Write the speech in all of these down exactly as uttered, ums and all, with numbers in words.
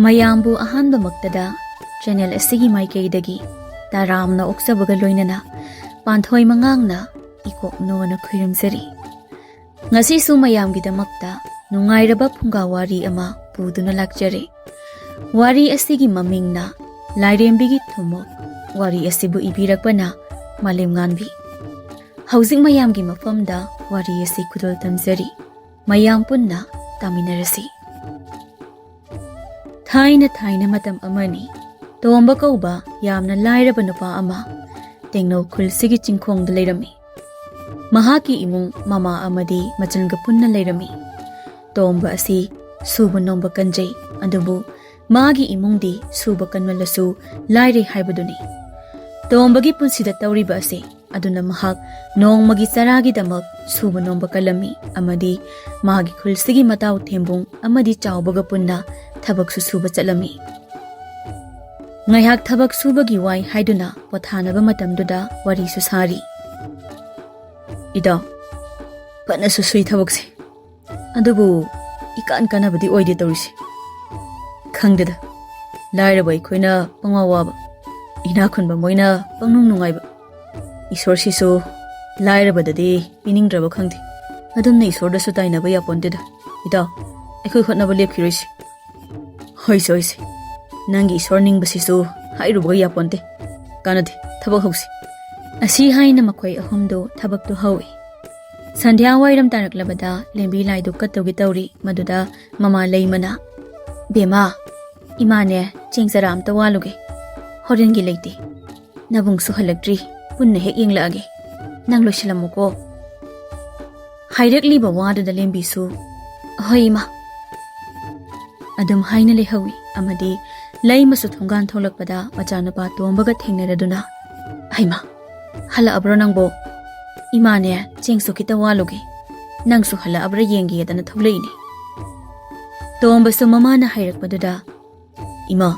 ꯃꯌꯥꯝꯕꯨ ꯑꯍꯥꯟꯕꯃꯛꯇꯗ ꯆꯦꯅꯦꯜ ꯑꯁꯤꯒꯤ ꯃꯥꯏꯀꯩꯗꯒꯤ ꯇꯔꯥꯝꯅ ꯑꯣꯛꯆꯕꯒ ꯂꯣꯏꯅꯅ ꯄꯥꯟꯊꯣꯏ ꯃꯉꯥꯡꯅ ꯏꯀꯣꯛꯅꯣꯅ ꯈꯨꯔꯨꯝꯖꯔꯤ꯫ ꯉꯁꯤꯁꯨ ꯃꯌꯥꯝꯒꯤꯗꯃꯛꯇ ꯅꯨꯡꯉꯥꯏꯔꯕ ꯐꯨꯡꯒꯥ ꯋꯥꯔꯤ ꯑꯃ ꯄꯨꯗꯨꯅ ꯂꯥꯛꯆꯔꯤ꯫ ꯋꯥꯔꯤ ꯑꯁꯤꯒꯤ ꯃꯃꯤꯡꯅ ꯂꯥꯏꯔꯦꯝꯕꯤꯒꯤ ꯊꯨꯝꯃꯣꯛ꯫ ꯋꯥꯔꯤ ꯑꯁꯤꯕꯨ ꯏꯕꯤꯔꯛꯄꯅ ꯃꯥꯂꯦꯝꯉꯥꯟꯕꯤ꯫ ꯍꯧꯖꯤꯛ ꯃꯌꯥꯝꯒꯤ ꯃꯐꯝꯗ ꯋꯥꯔꯤ ꯑꯁꯤ ꯈꯨꯗꯣꯜ ꯇꯝꯖꯔꯤ꯫ ꯃꯌꯥꯝ ꯄꯨꯟꯅ ꯇꯥꯃꯤꯟꯅꯔꯁꯤ꯫ ꯊꯥꯏꯅ ꯊꯥꯏꯅ ꯃꯇꯝ ꯑꯃꯅꯤ, ꯇꯣꯝꯕ ꯀꯧꯕ ꯌꯥꯝꯅ ꯂꯥꯏꯔꯕ ꯅꯨꯄꯥ ꯑꯃ ꯇꯦꯡꯅꯧ ꯈꯨꯜꯁꯤꯒꯤ ꯆꯤꯡꯈꯣꯡꯗ ꯂꯩꯔꯝꯃꯤ꯫ ꯃꯍꯥꯛꯀꯤ ꯏꯃꯨꯡ ꯃꯃꯥ ꯑꯃꯗꯤ ꯃꯆꯟꯒ ꯄꯨꯟꯅ ꯂꯩꯔꯝꯃꯤ꯫ ꯇꯣꯝꯕ ꯑꯁꯤ ꯁꯨꯕ ꯅꯣꯝꯕ ꯀꯟꯖꯩ, ꯑꯗꯨꯕꯨ ꯃꯥꯒꯤ ꯏꯃꯨꯡꯗꯤ ꯁꯨꯕ ꯀꯟꯃꯜꯂꯁꯨ ꯂꯥꯏꯔꯩ ꯍꯥꯏꯕꯗꯨꯅꯤ꯫ ꯇꯣꯝꯕꯒꯤ ꯄꯨꯟꯁꯤꯗ ꯇꯧꯔꯤꯕ ꯑꯁꯤ ꯑꯗꯨꯅ ꯃꯍꯥꯛ ꯅꯣꯡꯃꯒꯤ ꯆꯔꯥꯒꯤꯗꯃꯛ ꯁꯨꯕ ꯅꯣꯝꯕ ꯀꯜꯂꯝꯃꯤ ꯑꯃꯗꯤ ꯃꯥꯒꯤ ꯈꯨꯜꯁꯤꯒꯤ ꯃꯇꯥꯎ ꯊꯦꯝꯕꯨꯡ ꯑꯃꯗꯤ ꯆꯥꯎꯕꯒ ꯄꯨꯟꯅ ꯊꯕꯛꯁꯨ ꯁꯨꯕ ꯆꯠꯂꯝꯃꯤ꯫ ꯉꯥꯏꯍꯥꯛ ꯊꯕꯛ ꯁꯨꯕꯒꯤ ꯋꯥꯏ ꯍꯥꯏꯗꯨꯅ ꯄꯣꯊꯥꯅꯕ ꯃꯇꯝꯗꯨꯗ ꯋꯥꯔꯤꯁꯨ ꯁꯥꯔꯤ꯫ "ꯏꯇꯥꯎ, ꯐꯅꯁꯨ ꯁꯨꯏ ꯊꯕꯛꯁꯦ, ꯑꯗꯨꯕꯨ ꯏꯀꯥꯟ ꯀꯥꯟꯅꯕꯗꯤ ꯑꯣꯏꯗꯦ ꯇꯧꯔꯤꯁꯦ꯫ ꯈꯪꯗꯦꯗ, ꯂꯥꯏꯔꯕ ꯑꯩꯈꯣꯏꯅ ꯄꯪꯋꯥ ꯋꯥꯕ, ꯏꯅꯥꯛ ꯈꯨꯟꯕ ꯃꯣꯏꯅ ꯄꯪꯅꯨꯡ ꯅꯨꯡꯉꯥꯏꯕ꯫ ꯏꯁꯣꯔꯁꯤꯁꯨ ꯂꯥꯏꯔꯕꯗꯗꯤ ꯄꯤꯅꯤꯡꯗ꯭ꯔꯕ ꯈꯪꯗꯦ꯫ ꯑꯗꯨꯝꯅ ꯏꯁꯣꯔꯗꯁꯨ ꯇꯥꯏꯅꯕ ꯌꯥꯄꯣꯟꯇꯦꯗ꯫ ꯏꯇꯥꯎ, ꯑꯩꯈꯣꯏ ꯍꯣꯠꯅꯕ ꯂꯦꯞꯈꯤꯔꯣꯏꯁꯤ꯫" "ꯍꯣꯏꯁꯦ, ꯍꯣꯏꯁꯦ, ꯅꯪꯒꯤ ꯏꯁꯣꯔ ꯅꯤꯡꯕꯁꯤꯁꯨ ꯍꯥꯏꯔꯨꯕꯒ ꯌꯥꯄꯣꯟꯇꯦ꯫ ꯀꯥꯟꯅꯗꯦ, ꯊꯕꯛ ꯍꯧꯁꯤ꯫" ꯑꯁꯤ ꯍꯥꯏꯅ ꯃꯈꯣꯏ ꯑꯍꯨꯝꯗꯨ ꯊꯕꯛꯇꯨ ꯍꯧꯏ꯫ ꯁꯟꯙ꯭ꯌꯥ ꯋꯥꯏꯔꯝ ꯇꯥꯔꯛꯂꯕꯗ ꯂꯦꯝꯕꯤ ꯂꯥꯏꯗꯨ ꯀꯠꯇꯧꯒꯦ ꯇꯧꯔꯤ꯫ ꯃꯗꯨꯗ ꯃꯃꯥ ꯂꯩꯃꯅ, "ꯕꯦꯝꯃ, ꯏꯃꯥꯅꯦ ꯆꯦꯡ ꯆꯔꯥ ꯑꯝꯇ ꯋꯥꯜꯂꯨꯒꯦ, ꯍꯣꯔꯦꯟꯒꯤ ꯂꯩꯇꯦ꯫ ꯅꯕꯨꯡꯁꯨ ꯍꯜꯂꯛꯇ꯭ꯔꯤ, ꯄꯨꯟꯅ ꯍꯦꯛ ꯌꯦꯡꯂꯛꯑꯒꯦ꯫ ꯅꯪ ꯂꯣꯏꯁꯤꯜꯂꯝꯃꯨꯀꯣ꯫" ꯍꯥꯏꯔꯛꯂꯤꯕ ꯋꯥꯗꯨꯗ ꯂꯦꯝꯕꯤꯁꯨ, "ꯍꯣꯏ ꯏꯃꯥ꯫" ꯑꯗꯨꯝ ꯍꯥꯏꯅ ꯂꯩꯍꯧꯏ꯫ ꯑꯃꯗꯤ ꯂꯩꯃꯁꯨ ꯊꯣꯡꯒꯥꯟ ꯊꯣꯛꯂꯛꯄꯗ ꯃꯆꯥꯅꯨꯄꯥ ꯇꯣꯝꯕꯒ ꯊꯦꯡꯅꯔꯗꯨꯅ, "ꯍꯩꯃꯥ, ꯍꯜꯂꯛꯑꯕ꯭ꯔꯣ ꯅꯪꯕꯣ? ꯏꯃꯥꯅꯦ ꯆꯦꯡꯁꯨ ꯈꯤꯇ ꯋꯥꯜꯂꯨꯒꯦ, ꯅꯪꯁꯨ ꯍꯜꯂꯛꯑꯕ꯭ꯔꯥ ꯌꯦꯡꯒꯦꯗꯅ ꯊꯣꯛꯂꯛꯏꯅꯦ꯫" ꯇꯣꯝꯕꯁꯨ ꯃꯃꯥꯅ ꯍꯥꯏꯔꯛꯄꯗꯨꯗ, "ꯏꯃꯥ,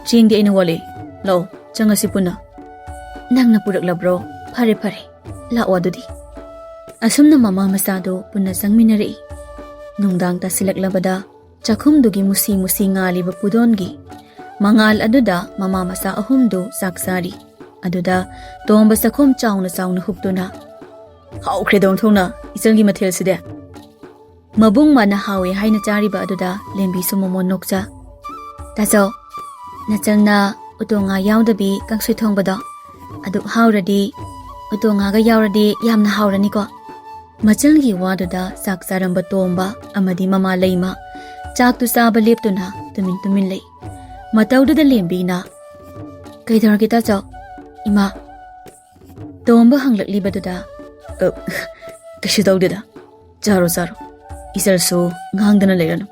ꯆꯦꯡꯗꯤ ꯑꯩꯅ ꯋꯥꯠꯂꯦ, ꯂꯥꯛꯑꯣ ꯆꯪꯉꯁꯤ ꯄꯨꯟꯅ꯫" "ꯅꯪꯅ ꯄꯨꯔꯛꯂꯕ꯭ꯔꯣ? ꯐꯔꯦ ꯐꯔꯦ, ꯂꯥꯛꯑꯣ ꯑꯗꯨꯗꯤ꯫" ꯑꯁꯨꯝꯅ ꯃꯃꯥ ꯃꯆꯥꯗꯣ ꯄꯨꯟꯅ ꯆꯪꯃꯤꯟꯅꯔꯛꯏ꯫ ꯅꯨꯡꯗꯥꯡ ꯇꯥꯁꯤꯜꯂꯛꯂꯕꯗ ꯆꯥꯛꯈꯨꯝꯗꯨꯒꯤ ꯃꯨꯁꯤ ꯃꯨꯁꯤ ꯉꯥꯜꯂꯤꯕ ꯄꯨꯗꯣꯟꯒꯤ ꯃꯉꯥꯜ ꯑꯗꯨꯗ ꯃꯃꯥ ꯃꯆꯥ ꯑꯍꯨꯝꯗꯨ ꯆꯥꯛ ꯆꯥꯔꯤ꯫ ꯑꯗꯨꯗ ꯇꯣꯝꯕ ꯆꯥꯛꯈꯨꯝ ꯆꯥꯎꯅ ꯆꯥꯎꯅ ꯍꯨꯞꯇꯨꯅ, "ꯍꯥꯎꯈ꯭ꯔꯦꯗ ꯑꯣꯟꯊꯣꯛꯅ ꯏꯆꯜꯒꯤ ꯃꯊꯦꯜꯁꯤꯗꯤ!" ꯃꯕꯨꯡ ꯃꯥꯅ ꯍꯥꯎꯋꯦ ꯍꯥꯏꯅ ꯆꯥꯔꯤꯕ ꯑꯗꯨꯗ ꯂꯦꯝꯕꯤꯁꯨ ꯃꯃꯣꯟ ꯅꯣꯛꯆ, "ꯇꯥꯆꯧ, ꯅꯆꯜꯅ ꯎꯇꯣꯡ ꯉꯥ ꯌꯥꯎꯗꯕꯤ ꯀꯥꯡꯁꯣꯏ ꯊꯣꯡꯕꯗꯣ, ꯑꯗꯨ ꯍꯥꯎꯔꯗꯤ ꯎꯇꯣꯡ ꯉꯥꯒ ꯌꯥꯎꯔꯗꯤ ꯌꯥꯝꯅ ꯍꯥꯎꯔꯅꯤꯀꯣ?" ꯃꯆꯜꯒꯤ ꯋꯥꯗꯨꯗ ꯆꯥꯛ ꯆꯥꯔꯝꯕ ꯇꯣꯝꯕ ꯑꯃꯗꯤ ꯃꯃꯥ ꯂꯩꯃ ꯆꯥꯛꯇꯨ ꯆꯥꯕ ꯂꯦꯞꯇꯨꯅ ꯇꯨꯃꯤꯟ ꯇꯨꯃꯤꯟ ꯂꯩ꯫ ꯃꯇꯧꯗꯨꯗ ꯂꯦꯝꯕꯤꯅ, "ꯀꯩꯗꯧꯔꯒꯦ ꯇꯥꯆꯧ? ꯏꯃꯥ?" ꯇꯣꯝꯕ ꯍꯪꯂꯛꯂꯤꯕꯗꯨꯗ, "ꯑ, ꯀꯩꯁꯨ ꯇꯧꯗꯦꯗ꯫ ꯆꯥꯔꯣ, ꯆꯥꯔꯣ꯫ ꯏꯆꯜꯁꯨ ꯉꯥꯡꯗꯅ ꯂꯩꯔꯅꯨ꯫"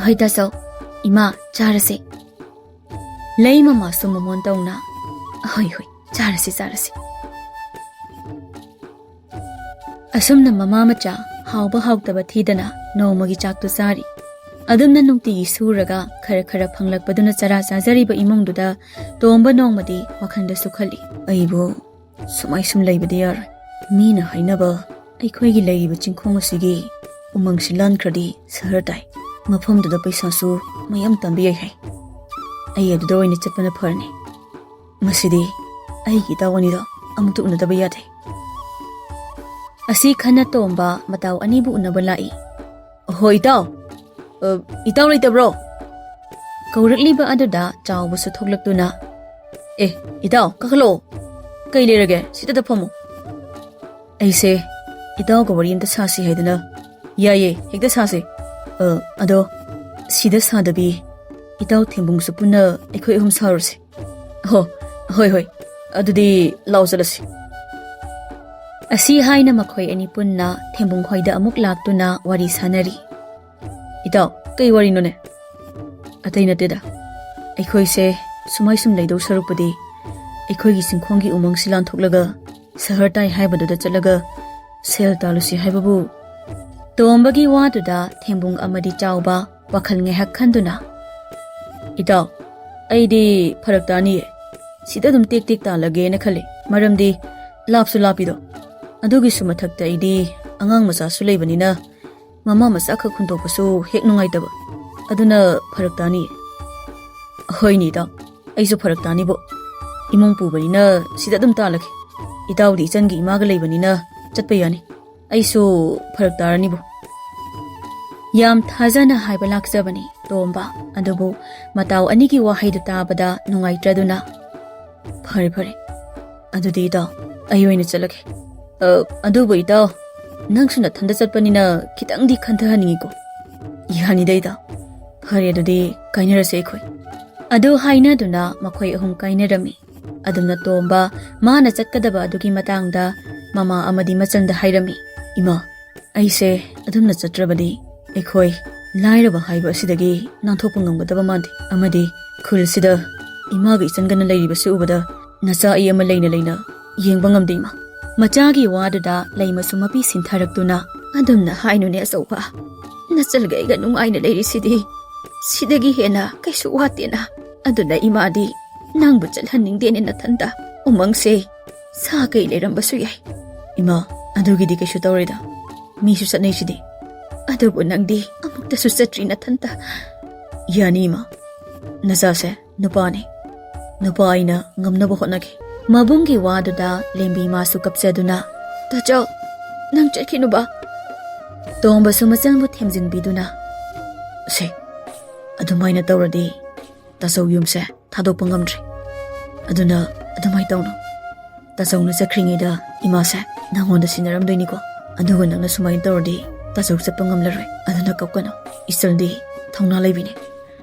"ꯍꯣꯏ ꯇꯥꯆꯧ, ꯏꯃꯥ, ꯆꯥꯔꯁꯦ꯫" ꯂꯩ ꯃꯃꯥꯁꯨ ꯃꯃꯣꯟ ꯇꯧꯅ, "ꯍꯣꯏ, ꯍꯣꯏ, ꯆꯥꯔꯁꯤ, ꯆꯥꯔꯁꯤ꯫" ꯑꯁꯨꯝꯅ ꯃꯃꯥ ꯃꯆꯥ ꯍꯥꯎꯕ ꯍꯥꯎꯇꯕ ꯊꯤꯗꯅ ꯅꯣꯡꯃꯒꯤ ꯆꯥꯛꯇꯨ ꯆꯥꯔꯤ꯫ ꯑꯗꯨꯝꯅ ꯅꯨꯡꯇꯤꯒꯤ ꯁꯨꯔꯒ ꯈꯔ ꯈꯔ ꯐꯪꯂꯛꯄꯗꯨꯅ ꯆꯔꯥ ꯆꯥꯖꯔꯤꯕ ꯏꯃꯨꯡꯗꯨꯗ ꯇꯣꯝꯕ ꯅꯣꯡꯃꯗꯤ ꯋꯥꯈꯜꯗꯁꯨ ꯈꯜꯂꯤ, "ꯑꯩꯕꯨ ꯁꯨꯃꯥꯏ ꯁꯨꯝ ꯂꯩꯕꯗꯤ ꯌꯥꯔꯣꯏ꯫ ꯃꯤꯅ ꯍꯥꯏꯅꯕ ꯑꯩꯈꯣꯏꯒꯤ ꯂꯩꯔꯤꯕ ꯆꯤꯡꯈꯣꯡ ꯑꯁꯤꯒꯤ ꯎꯃꯪꯁꯤ ꯂꯥꯟꯈ꯭ꯔꯗꯤ ꯁꯍꯔ ꯇꯥꯏ꯫ ꯃꯐꯝꯗꯨꯗ ꯄꯩꯁꯥꯁꯨ ꯃꯌꯥꯝ ꯇꯥꯟꯕ ꯌꯥꯏ ꯍꯥꯏ꯫ ꯑꯩ ꯑꯗꯨꯗ ꯑꯣꯏꯅ ꯆꯠꯄꯅ ꯐꯔꯅꯤ꯫ ꯃꯁꯤꯗꯤ ꯑꯩꯒꯤ ꯏꯇꯥꯎ ꯑꯅꯤꯗꯣ ꯑꯃꯨꯛꯇ ꯎꯅꯗꯕ ꯌꯥꯗꯦ꯫" ꯑꯁꯤ ꯈꯟꯅ ꯇꯣꯝꯕ ꯃꯇꯥꯎ ꯑꯅꯤꯕꯨ ꯎꯅꯕ ꯂꯥꯛꯏ꯫ "ꯑꯍꯣ ꯏꯇꯥꯎ, ꯑ, ꯏꯇꯥꯎ ꯂꯩꯇꯕ꯭ꯔꯣ?" ꯀꯧꯔꯛꯂꯤꯕ ꯑꯗꯨꯗ ꯆꯥꯎꯕꯁꯨ ꯊꯣꯛꯂꯛꯇꯨꯅ, "ꯑꯦ, ꯏꯇꯥꯎ, ꯀꯥꯈꯠꯂꯛꯑꯣ꯫ ꯀꯩ ꯂꯩꯔꯒꯦ? ꯁꯤꯗꯇ ꯐꯝꯃꯨ꯫" "ꯑꯩꯁꯦ ꯏꯇꯥꯎꯒ ꯋꯥꯔꯤ ꯑꯝꯇ ꯁꯥꯁꯤ ꯍꯥꯏꯗꯅ꯫" "ꯌꯥꯏꯌꯦ, ꯍꯦꯛꯇ ꯁꯥꯁꯦ꯫ ꯑ, ꯑꯗꯣ ꯁꯤꯗ ꯁꯥꯗꯕꯤ, ꯏꯇꯥꯎ ꯊꯦꯝꯕꯨꯡꯁꯨ ꯄꯨꯟꯅ ꯑꯩꯈꯣꯏ ꯑꯍꯨꯝ ꯁꯥꯔꯨꯁꯦ꯫" "ꯍꯣ, ꯍꯣꯏ, ꯍꯣꯏ꯫ ꯑꯗꯨꯗꯤ ꯂꯥꯎ ꯆꯠꯂꯁꯤ꯫" ꯑꯁꯤ ꯍꯥꯏꯅ ꯃꯈꯣꯏ ꯑꯅꯤ ꯄꯨꯟꯅ ꯊꯦꯝꯕꯨꯡ ꯈꯣꯏꯗ ꯑꯃꯨꯛ ꯂꯥꯛꯇꯨꯅ ꯋꯥꯔꯤ ꯁꯥꯅꯔꯤ꯫ "ꯏꯇꯥꯎ, ꯀꯩ ꯋꯥꯔꯤꯅꯣꯅꯦ?" "ꯑꯇꯩ ꯅꯠꯇꯦꯗ, ꯑꯩꯈꯣꯏꯁꯦ ꯁꯨꯃꯥꯏ ꯁꯨꯝ ꯂꯩꯗꯧ ꯁꯔꯨꯛꯄꯨꯗꯤ ꯑꯩꯈꯣꯏꯒꯤ ꯆꯤꯡꯈꯣꯡꯒꯤ ꯎꯃꯪꯁꯤ ꯂꯥꯟꯊꯣꯛꯂꯒ ꯁꯍꯔ ꯇꯥꯏ ꯍꯥꯏꯕꯗꯨꯗ ꯆꯠꯂꯒ ꯁꯦꯜ ꯇꯥꯜꯂꯨꯁꯤ ꯍꯥꯏꯕꯕꯨ꯫" ꯇꯣꯝꯕꯒꯤ ꯋꯥꯗꯨꯗ ꯊꯦꯝꯕꯨꯡ ꯑꯃꯗꯤ ꯆꯥꯎꯕ ꯋꯥꯈꯜ ꯉꯥꯏꯍꯥꯛ ꯈꯟꯗꯨꯅ, "ꯏꯇꯥꯎ, ꯑꯩꯗꯤ ꯐꯔꯛ ꯇꯥꯅꯤꯌꯦ꯫ ꯁꯤꯗ ꯑꯗꯨꯝ ꯇꯦꯛ ꯇꯦꯛ ꯇꯥꯜꯂꯒꯦꯅ ꯈꯜꯂꯤ꯫ ꯃꯔꯝꯗꯤ ꯂꯥꯞꯁꯨ ꯂꯥꯞꯄꯤꯗꯣ꯫ ꯑꯗꯨꯒꯤꯁꯨ ꯃꯊꯛꯇ ꯑꯩꯗꯤ ꯑꯉꯥꯡ ꯃꯆꯥꯁꯨ ꯂꯩꯕꯅꯤꯅ ꯃꯃꯥ ꯃꯆꯥꯈꯛ ꯍꯨꯟꯗꯣꯛꯄꯁꯨ ꯍꯦꯛ ꯅꯨꯡꯉꯥꯏꯇꯕ꯫ ꯑꯗꯨꯅ ꯐꯔꯛ ꯇꯥꯅꯤ꯫ ꯍꯣꯏꯅꯦ ꯏꯇꯥꯎ, ꯑꯩꯁꯨ ꯐꯔꯛ ꯇꯥꯅꯤꯕꯨ꯫ ꯏꯃꯨꯡ ꯄꯨꯕꯅꯤꯅ ꯁꯤꯗ ꯑꯗꯨꯝ ꯇꯥꯜꯂꯒꯦ꯫ ꯏꯇꯥꯎꯗꯤ ꯏꯆꯟꯒꯤ ꯏꯃꯥꯒ ꯂꯩꯕꯅꯤꯅ ꯆꯠꯄ ꯌꯥꯅꯤ꯫ ꯑꯩꯁꯨ ꯐꯔꯛ ꯇꯥꯔꯅꯤꯕꯨ꯫ ꯌꯥꯝ ꯊꯥꯖꯅ ꯍꯥꯏꯕ ꯂꯥꯛꯆꯕꯅꯤ ꯇꯣꯝꯕ, ꯑꯗꯨꯕꯨ ꯃꯇꯥꯎ ꯑꯅꯤꯒꯤ ꯋꯥꯍꯩꯗꯨ ꯇꯥꯕꯗ ꯅꯨꯡꯉꯥꯏꯇ꯭ꯔꯗꯨꯅ, "ꯐꯔꯦ ꯐꯔꯦ, ꯑꯗꯨꯗꯤ ꯏꯇꯥꯎ, ꯑꯩ ꯑꯣꯏꯅ ꯆꯠꯂꯒꯦ꯫ ꯑ, ꯑꯗꯨꯕꯨ ꯏꯇꯥꯎ, ꯅꯪꯁꯨ ꯅꯊꯟꯗ ꯆꯠꯄꯅꯤꯅ ꯈꯤꯇꯪꯗꯤ ꯈꯟꯊꯍꯟꯅꯤꯡꯉꯤꯀꯣ꯫" "ꯌꯥꯅꯤꯗ ꯏꯇꯥꯎ꯫ ꯐꯔꯦ, ꯑꯗꯨꯗꯤ ꯀꯥꯏꯅꯔꯁꯦ ꯑꯩꯈꯣꯏ꯫" ꯑꯗꯨ ꯍꯥꯏꯅꯗꯨꯅ ꯃꯈꯣꯏ ꯑꯍꯨꯝ ꯀꯥꯏꯅꯔꯝꯃꯤ꯫ ꯑꯗꯨꯝꯅ ꯇꯣꯝꯕ ꯃꯥꯅ ꯆꯠꯀꯗꯕ ꯑꯗꯨꯒꯤ ꯃꯇꯥꯡꯗ ꯃꯃꯥ ꯑꯃꯗꯤ ꯃꯆꯟꯗ ꯍꯥꯏꯔꯝꯃꯤ꯫ "ꯏꯃꯥ, ꯑꯩꯁꯦ ꯑꯗꯨꯝꯅ ꯆꯠꯇ꯭ꯔꯕꯗꯤ ꯑꯩꯈꯣꯏ ꯂꯥꯏꯔꯕ ꯍꯥꯏꯕ ꯑꯁꯤꯗꯒꯤ ꯅꯥꯟꯊꯣꯛꯄ ꯉꯝꯒꯗꯕ ꯃꯥꯟꯗꯦ꯫ ꯑꯃꯗꯤ ꯈꯨꯜꯁꯤꯗ ꯏꯃꯥꯒ ꯏꯆꯟꯒꯅ ꯂꯩꯔꯤꯕꯁꯤ ꯎꯕꯗ ꯅꯆꯥ ꯑꯩ ꯑꯃ ꯂꯩꯅ ꯂꯩꯅ ꯌꯦꯡꯕ ꯉꯝꯗꯦ ꯏꯃꯥ꯫" ꯃꯆꯥꯒꯤ ꯋꯥꯗꯨꯗ ꯂꯩꯃꯁꯨ ꯃꯄꯤ ꯁꯤꯟꯊꯔꯛꯇꯨꯅ, "ꯑꯗꯨꯝꯅ ꯍꯥꯏꯅꯨꯅꯦ ꯑꯆꯧꯕ꯫ ꯅꯆꯜꯒ ꯑꯩꯒ ꯅꯨꯡꯉꯥꯏꯅ ꯂꯩꯔꯤꯁꯤꯗꯤ꯫ ꯁꯤꯗꯒꯤ ꯍꯦꯟꯅ ꯀꯩꯁꯨ ꯋꯥꯠꯇꯦꯅ꯫ ꯑꯗꯨꯅ ꯏꯃꯥꯗꯤ ꯅꯪꯕꯨ ꯆꯠꯍꯟꯅꯤꯡꯗꯦꯅꯦ ꯅꯊꯟꯗ꯫ ꯎꯃꯪꯁꯦ ꯁꯥ ꯀꯩ ꯂꯩꯔꯝꯕꯁꯨ ꯌꯥꯏ꯫" "ꯏꯃꯥ, ꯑꯗꯨꯒꯤꯗꯤ ꯀꯩꯁꯨ ꯇꯧꯔꯣꯏꯗ꯫ ꯃꯤꯁꯨ ꯆꯠꯅꯩꯁꯤꯗꯤ꯫" "ꯑꯗꯨꯕꯨ ꯅꯪꯗꯤ ꯑꯃꯨꯛꯇꯁꯨ ꯆꯠꯇ꯭ꯔꯤ ꯅꯊꯟꯇ꯫" "ꯌꯥꯅꯤ ꯏꯃꯥ꯫ ꯅꯆꯥꯁꯦ ꯅꯨꯄꯥꯅꯤ꯫ ꯅꯨꯄꯥ ꯑꯩꯅ ꯉꯝꯅꯕ ꯍꯣꯠꯅꯒꯦ꯫" ꯃꯕꯨꯡꯒꯤ ꯋꯥꯗꯨꯗ ꯂꯦꯝꯕꯤ ꯃꯥꯁꯨ ꯀꯞꯆꯗꯨꯅ, "ꯇꯥꯆꯧ, ꯅꯪ ꯆꯠꯈꯤꯅꯨꯕ꯫" ꯇꯣꯝꯕꯁꯨ ꯃꯆꯟꯕꯨ ꯊꯦꯝꯖꯤꯟꯕꯤꯗꯨꯅ, "ꯁꯦ, ꯑꯗꯨꯃꯥꯏꯅ ꯇꯧꯔꯗꯤ ꯇꯥꯆꯧ ꯌꯨꯝꯁꯦ ꯊꯥꯗꯣꯛꯄ ꯉꯝꯗ꯭ꯔꯦ꯫ ꯑꯗꯨꯅ ꯑꯗꯨꯃꯥꯏꯅ ꯇꯧꯅꯨ꯫ ꯇꯥꯆꯧꯅ ꯆꯠꯈ꯭ꯔꯤꯉꯩꯗ ꯏꯃꯥꯁꯦ ꯅꯪꯉꯣꯟꯗ ꯁꯤꯟꯅꯔꯝꯗꯣꯏꯅꯤꯀꯣ꯫ ꯑꯗꯨꯒ ꯅꯪꯅ ꯁꯨꯃꯥꯏꯅ ꯇꯧꯔꯗꯤ ꯇꯥꯆꯧ ꯆꯠꯄ ꯉꯝꯂꯔꯣꯏ꯫ ꯑꯗꯨꯅ ꯀꯞꯀꯅꯨ꯫ ꯏꯆꯜꯗꯤ ꯊꯧꯅꯥ ꯂꯩꯕꯤꯅꯦ꯫"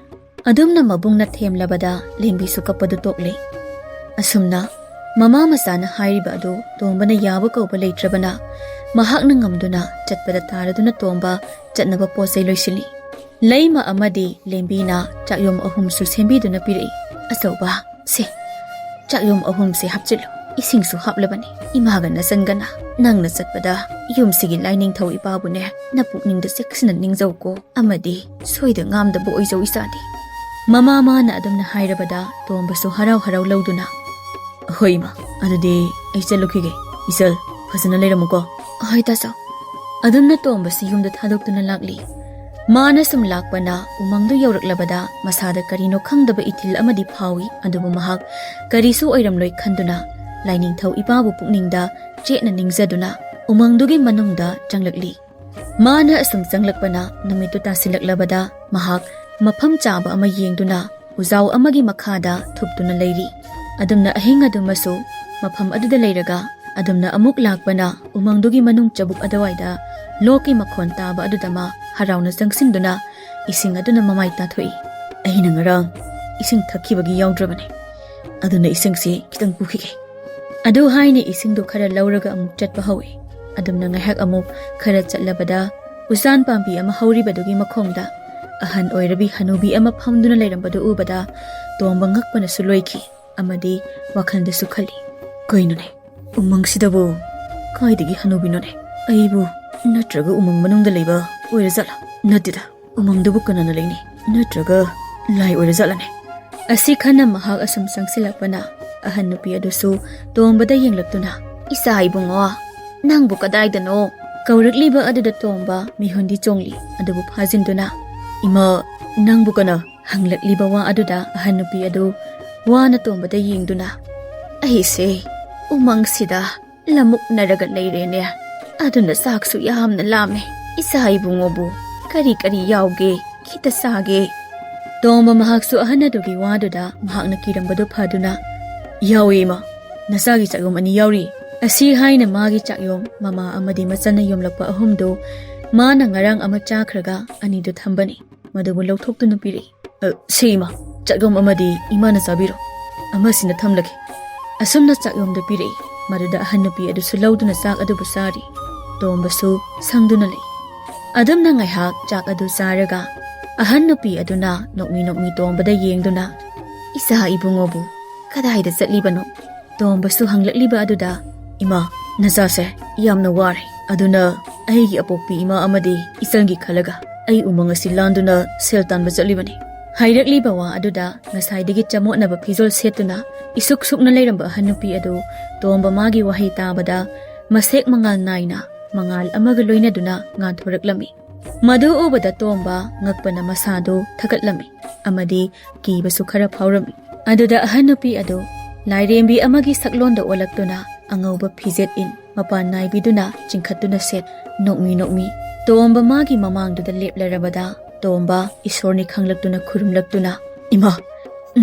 ꯑꯗꯨꯝꯅ ꯃꯕꯨꯡꯅ ꯊꯦꯝꯂꯕꯗ ꯂꯦꯝꯕꯤꯁꯨ ꯀꯞꯄꯗꯨ ꯇꯣꯛꯂꯦ꯫ ꯑꯁꯨꯝꯅ ꯃꯃꯥ ꯃꯆꯥꯅ ꯍꯥꯏꯔꯤꯕ ꯑꯗꯨ ꯇꯣꯝꯕꯅ ꯌꯥꯕ ꯀꯧꯕ ꯂꯩꯇ꯭ꯔꯕꯅ, ꯃꯍꯥꯛꯅ ꯉꯝꯗꯨꯅ ꯆꯠꯄꯗ ꯇꯥꯔꯗꯨꯅ ꯇꯣꯝꯕ ꯆꯠꯅꯕ ꯄꯣꯠ ꯆꯩ ꯂꯣꯏꯁꯤꯜꯂꯤ꯫ ꯂꯩꯃ ꯑꯃꯗꯤ ꯂꯦꯝꯕꯤꯅ ꯆꯥꯛꯌꯣꯝ ꯑꯍꯨꯝꯁꯨ ꯁꯦꯝꯕꯤꯗꯨꯅ ꯄꯤꯔꯛꯏ꯫ "ꯑꯆꯧꯕ, ꯁꯦ, ꯆꯥꯛꯌꯣꯝ ꯑꯍꯨꯝꯁꯦ ꯍꯥꯞꯆꯤꯜꯂꯨ꯫ ꯏꯁꯤꯡꯁꯨ ꯍꯥꯞꯂꯕꯅꯤ꯫ ꯏꯃꯥꯒ ꯅꯆꯟꯒꯅ ꯅꯪꯅ ꯆꯠꯄꯗ ꯌꯨꯝꯁꯤꯒꯤ ꯂꯥꯏꯅꯤꯡꯊꯧ ꯏꯄꯥꯕꯨꯅꯦ ꯅꯄꯨꯛꯅꯤꯡꯗ ꯆꯦꯛꯁꯤꯟꯅ ꯅꯤꯡꯖꯧꯀꯣ꯫ ꯑꯃꯗꯤ ꯁꯣꯏꯗ ꯉꯥꯝꯗꯕ ꯑꯣꯏꯖꯧ ꯏꯆꯥꯗꯤ꯫" ꯃꯃꯥ ꯃꯥꯅ ꯑꯗꯨꯝꯅ ꯍꯥꯏꯔꯕꯗ ꯇꯣꯝꯕꯁꯨ ꯍꯔꯥꯎ ꯍꯔꯥꯎ ꯂꯧꯗꯨꯅ, "ꯍꯣꯏ ꯏꯃꯥ, ꯑꯗꯨꯗꯤ ꯑꯩ ꯆꯠꯂꯨꯈꯤꯒꯦ꯫ ꯏꯆꯜ, ꯐꯖꯅ ꯂꯩꯔꯝꯃꯨꯀꯣ꯫" "ꯍꯣꯏ ꯇꯥꯆꯧ꯫" ꯑꯗꯨꯝꯅ ꯇꯣꯝꯕꯁꯤ ꯌꯨꯝꯗ ꯊꯥꯗꯣꯛꯇꯨꯅ ꯂꯥꯛꯂꯤ꯫ ꯃꯥꯅ ꯁꯨꯝ ꯂꯥꯛꯄꯅ ꯎꯃꯪꯗꯨ ꯌꯧꯔꯛꯂꯕꯗ ꯃꯁꯥꯗ ꯀꯔꯤꯅꯣ ꯈꯪꯗꯕ ꯏꯊꯤꯜ ꯑꯃꯗꯤ ꯐꯥꯎꯏ꯫ ꯑꯗꯨꯕꯨ ꯃꯍꯥꯛ ꯀꯔꯤꯁꯨ ꯑꯣꯏꯔꯝꯂꯣꯏ ꯈꯟꯗꯨꯅ ꯂꯥꯏꯅꯤꯡꯊꯧ ꯏꯄꯥꯕꯨ ꯄꯨꯛꯅꯤꯡꯗ ꯆꯦꯠꯅ ꯅꯤꯡꯖꯗꯨꯅ ꯎꯃꯪꯗꯨꯒꯤ ꯃꯅꯨꯡꯗ ꯆꯪꯂꯛꯂꯤ꯫ ꯃꯥꯅ ꯑꯁꯨꯝ ꯆꯪꯂꯛꯄꯅ ꯅꯨꯃꯤꯠꯇꯨ ꯇꯥꯁꯤꯜꯂꯛꯂꯕꯗ ꯃꯍꯥꯛ ꯃꯐꯝ ꯆꯥꯕ ꯑꯃ ꯌꯦꯡꯗꯨꯅ ꯎꯖꯥꯎ ꯑꯃꯒꯤ ꯃꯈꯥꯗ ꯊꯨꯞꯇꯨꯅ ꯂꯩꯔꯤ꯫ ꯑꯗꯨꯝꯅ ꯑꯍꯤꯡ ꯑꯗꯨꯃꯁꯨ ꯃꯐꯝ ꯑꯗꯨꯗ ꯂꯩꯔꯒ ꯑꯗꯨꯝꯅ ꯑꯃꯨꯛ ꯂꯥꯛꯄꯅ ꯎꯃꯪꯗꯨꯒꯤ ꯃꯅꯨꯡ ꯆꯕꯨꯛ ꯑꯗꯨꯋꯥꯏꯗ ꯂꯣꯛꯀꯤ ꯃꯈꯣꯟ ꯇꯥꯕ ꯑꯗꯨꯗ ꯃꯥ ꯍꯔꯥꯎꯅ ꯆꯪꯁꯤꯟꯗꯨꯅ ꯏꯁꯤꯡ ꯑꯗꯨꯅ ꯃꯃꯥꯏ ꯇꯥꯊꯣꯛꯏ꯫ "ꯑꯩꯅ ꯉꯔꯥꯡ ꯏꯁꯤꯡ ꯊꯛꯈꯤꯕꯒꯤ ꯌꯥꯎꯗ꯭ꯔꯕꯅꯦ, ꯑꯗꯨꯅ ꯏꯁꯤꯡꯁꯤ ꯈꯤꯇꯪ ꯄꯨꯈꯤꯒꯦ"꯫ ꯑꯗꯨ ꯍꯥꯏꯅ ꯏꯁꯤꯡꯗꯨ ꯈꯔ ꯂꯧꯔꯒ ꯑꯃꯨꯛ ꯆꯠꯄ ꯍꯧꯏ꯫ ꯑꯗꯨꯝꯅ ꯉꯥꯏꯍꯥꯛ ꯑꯃꯨꯛ ꯈꯔ ꯆꯠꯂꯕꯗ ꯎꯆꯥꯟ ꯄꯥꯝꯕꯤ ꯑꯃ ꯍꯧꯔꯤꯕꯗꯨꯒꯤ ꯃꯈꯣꯡꯗ ꯑꯍꯟ ꯑꯣꯏꯔꯕꯤ ꯍꯅꯨꯕꯤ ꯑꯃ ꯐꯝꯗꯨꯅ ꯂꯩꯔꯝꯕꯗꯨ ꯎꯕꯗ ꯇꯣꯝꯕ ꯉꯛꯄꯅꯁꯨ ꯂꯣꯏꯈꯤ ꯑꯃꯗꯤ ꯋꯥꯈꯜꯗꯁꯨ ꯈꯜꯂꯤ, "ꯀꯩꯅꯣꯅꯦ, ꯎꯃꯪꯁꯤꯗꯕꯨ ꯀꯥꯏꯗꯒꯤ ꯍꯅꯨꯕꯤꯅꯣꯅꯦ? ꯑꯩꯕꯨ ꯅꯠꯇ꯭ꯔꯒ ꯎꯃꯪ ꯃꯅꯨꯡꯗ ꯂꯩꯕ ꯑꯣꯏꯔꯖꯥꯠꯂꯥ? ꯅꯠꯇꯦꯗ, ꯎꯃꯪꯗꯨꯕꯨ ꯀꯅꯥꯅ ꯂꯩꯅꯤ? ꯅꯠꯇ꯭ꯔꯒ ꯂꯥꯏ ꯑꯣꯏꯔꯖꯥꯠꯂꯅꯦ?" ꯑꯁꯤ ꯈꯟꯅ ꯃꯍꯥꯛ ꯑꯁꯨꯝ ꯆꯪꯁꯤꯜꯂꯛꯄꯅ ꯑꯍꯟ ꯅꯨꯄꯤ ꯑꯗꯨꯁꯨ ꯇꯣꯝꯕꯗ ꯌꯦꯡꯂꯛꯇꯨꯅ, "ꯏꯆꯥ ꯏꯕꯨꯡꯉꯣ, ꯅꯪꯕꯨ ꯀꯗꯥꯏꯗꯅꯣ?" ꯀꯧꯔꯛꯂꯤꯕ ꯑꯗꯨꯗ ꯇꯣꯝꯕ ꯃꯤꯍꯨꯟꯗꯤ ꯆꯣꯡꯂꯤ꯫ ꯑꯗꯨꯕꯨ ꯐꯥꯖꯤꯟꯗꯨꯅ, "ꯏꯃꯥ, ꯅꯪꯕꯨ ꯀꯅꯥ?" ꯍꯪꯂꯛꯂꯤꯕ ꯋꯥ ꯑꯗꯨꯗ ꯑꯍꯟ ꯅꯨꯄꯤ ꯑꯗꯨ ꯋꯥꯅ ꯇꯣꯝꯕꯗ ꯌꯦꯡꯗꯨꯅ, "ꯑꯩꯁꯦ ꯎꯃꯪꯁꯤꯗ ꯂꯃꯨꯛꯅꯔꯒ ꯂꯩꯔꯦꯅꯦ꯫ ꯑꯗꯨꯅ ꯆꯥꯛꯁꯨ ꯌꯥꯝꯅ ꯂꯥꯝꯃꯦ꯫ ꯏꯆꯥ ꯏꯕꯨꯡꯉꯣꯕꯨ ꯀꯔꯤ ꯀꯔꯤ ꯌꯥꯎꯒꯦ? ꯈꯤꯇ ꯆꯥꯒꯦ"꯫ ꯇꯣꯝꯕ ꯃꯍꯥꯛꯁꯨ ꯑꯍꯟ ꯑꯗꯨꯒꯤ ꯋꯥꯗꯨꯗ ꯃꯍꯥꯛꯅ ꯀꯤꯔꯝꯕꯗꯨ ꯐꯗꯨꯅ, "ꯌꯥꯎꯏ ꯏꯃꯥ, ꯅꯆꯥꯒꯤ ꯆꯥꯛꯌꯣꯝ ꯑꯅꯤ ꯌꯥꯎꯔꯤ"꯫ ꯑꯁꯤ ꯍꯥꯏꯅ ꯃꯥꯒꯤ ꯆꯥꯛꯌꯣꯝ ꯃꯃꯥ ꯑꯃꯗꯤ ꯃꯆꯟꯅ ꯌꯣꯝꯂꯛꯄ ꯑꯍꯨꯝꯗꯨ ꯃꯥꯅ ꯉꯔꯥꯡ ꯑꯃ ꯆꯥꯈ꯭ꯔꯒ ꯑꯅꯤꯗꯨ ꯊꯝꯕꯅꯤ꯫ ꯃꯗꯨꯕꯨ ꯂꯧꯊꯣꯛꯇꯨꯅ ꯄꯤꯔꯛꯏ꯫ "ꯑ, ꯁꯤ ꯏꯃꯥ, ꯆꯥꯛꯌꯣꯝ ꯑꯃꯗꯤ ꯏꯃꯥꯅ ꯆꯥꯕꯤꯔꯣ, ꯑꯃꯁꯤꯅ ꯊꯝꯂꯒꯦ"꯫ ꯑꯁꯨꯝꯅ ꯆꯥꯛꯌꯣꯝꯗꯨ ꯄꯤꯔꯛꯏ꯫ ꯃꯗꯨꯗ ꯑꯍꯟ ꯅꯨꯄꯤ ꯑꯗꯨꯁꯨ ꯂꯧꯗꯨꯅ ꯆꯥꯛ ꯑꯗꯨꯕꯨ ꯆꯥꯔꯤ꯫ ꯇꯣꯝꯕꯁꯨ ꯁꯪꯗꯨꯅ ꯂꯩ꯫ ꯑꯗꯨꯝꯅ ꯉꯥꯏꯍꯥꯛ ꯆꯥꯛ ꯑꯗꯨ ꯆꯥꯔꯒ ꯑꯍꯟ ꯅꯨꯄꯤ ꯑꯗꯨꯅ ꯅꯣꯛꯃꯤ ꯅꯣꯛꯃꯤ ꯇꯣꯝꯕꯗ ꯌꯦꯡꯗꯨꯅ, "ꯏꯆꯥ ꯏꯕꯨꯡꯉꯣꯕꯨ ꯀꯗꯥꯏꯗ ꯆꯠꯂꯤꯕꯅꯣ?" ꯇꯣꯝꯕꯁꯨ ꯍꯪꯂꯛꯂꯤꯕ ꯑꯗꯨꯗ, "ꯏꯃꯥ, ꯅꯆꯥꯁꯦ ꯌꯥꯝꯅ ꯋꯥꯔꯦ, ꯑꯗꯨꯅ ꯑꯩꯒꯤ ꯑꯄꯣꯛꯄꯤ ꯏꯃꯥ ꯑꯃꯗꯤ ꯏꯆꯟꯒꯤ ꯈꯜꯂꯒ ꯑꯩ ꯎꯃꯪ ꯑꯁꯤ ꯂꯥꯟꯗꯨꯅ ꯁꯦꯜ ꯇꯥꯟꯕ ꯆꯠꯂꯤꯕꯅꯤ"꯫ ꯍꯥꯏꯔꯛꯂꯤꯕ ꯋꯥ ꯑꯗꯨꯗ ꯉꯁꯥꯏꯗꯒꯤ ꯆꯃꯣꯠꯅꯕ ꯐꯤꯖꯣꯜ ꯁꯦꯠꯇꯨꯅ ꯏꯁꯨꯛ ꯁꯨꯛꯅ ꯂꯩꯔꯝꯕ ꯑꯍꯟ ꯅꯨꯄꯤ ꯑꯗꯨ ꯇꯣꯝꯕ ꯃꯥꯒꯤ ꯋꯥꯍꯩ ꯇꯥꯕꯗ ꯃꯁꯦꯛ ꯃꯉꯥꯜ ꯅꯥꯏꯅ ꯃꯉꯥꯜ ꯑꯃꯒ ꯂꯣꯏꯅꯗꯨꯅ ꯉꯥꯟꯊꯣꯔꯛꯂꯝꯃꯤ꯫ ꯃꯗꯨ ꯎꯕꯗ ꯇꯣꯝꯕ ꯉꯛꯄꯅ ꯃꯁꯥꯗꯨ ꯊꯀꯠꯂꯝꯃꯤ ꯑꯃꯗꯤ ꯀꯤꯕꯁꯨ ꯈꯔ ꯐꯥꯎꯔꯝꯃꯤ꯫ ꯑꯗꯨꯗ ꯑꯍꯟ ꯅꯨꯄꯤ ꯑꯗꯨ ꯂꯥꯏꯔꯦꯝꯕꯤ ꯑꯃꯒꯤ ꯁꯛꯂꯣꯟꯗ ꯑꯣꯜꯂꯛꯇꯨꯅ ꯑꯉꯧꯕ ꯐꯤꯖꯦꯠ ꯏꯟ ꯃꯄꯥꯟ ꯅꯥꯏꯕꯤꯗꯨꯅ ꯆꯤꯡꯈꯠꯇꯨꯅ ꯁꯦꯠ ꯅꯣꯛꯃꯤ ꯅꯣꯛꯃꯤ ꯇꯣꯝꯕ ꯃꯥꯒꯤ ꯃꯃꯥꯡꯗꯨꯗ ꯂꯦꯞꯂꯔꯕꯗ, ꯇꯣꯝꯕ ꯏꯁꯣꯔꯅꯤ ꯈꯪꯂꯛꯇꯨꯅ ꯈꯨꯔꯨꯝꯂꯛꯇꯨꯅ, "ꯏꯃꯥ,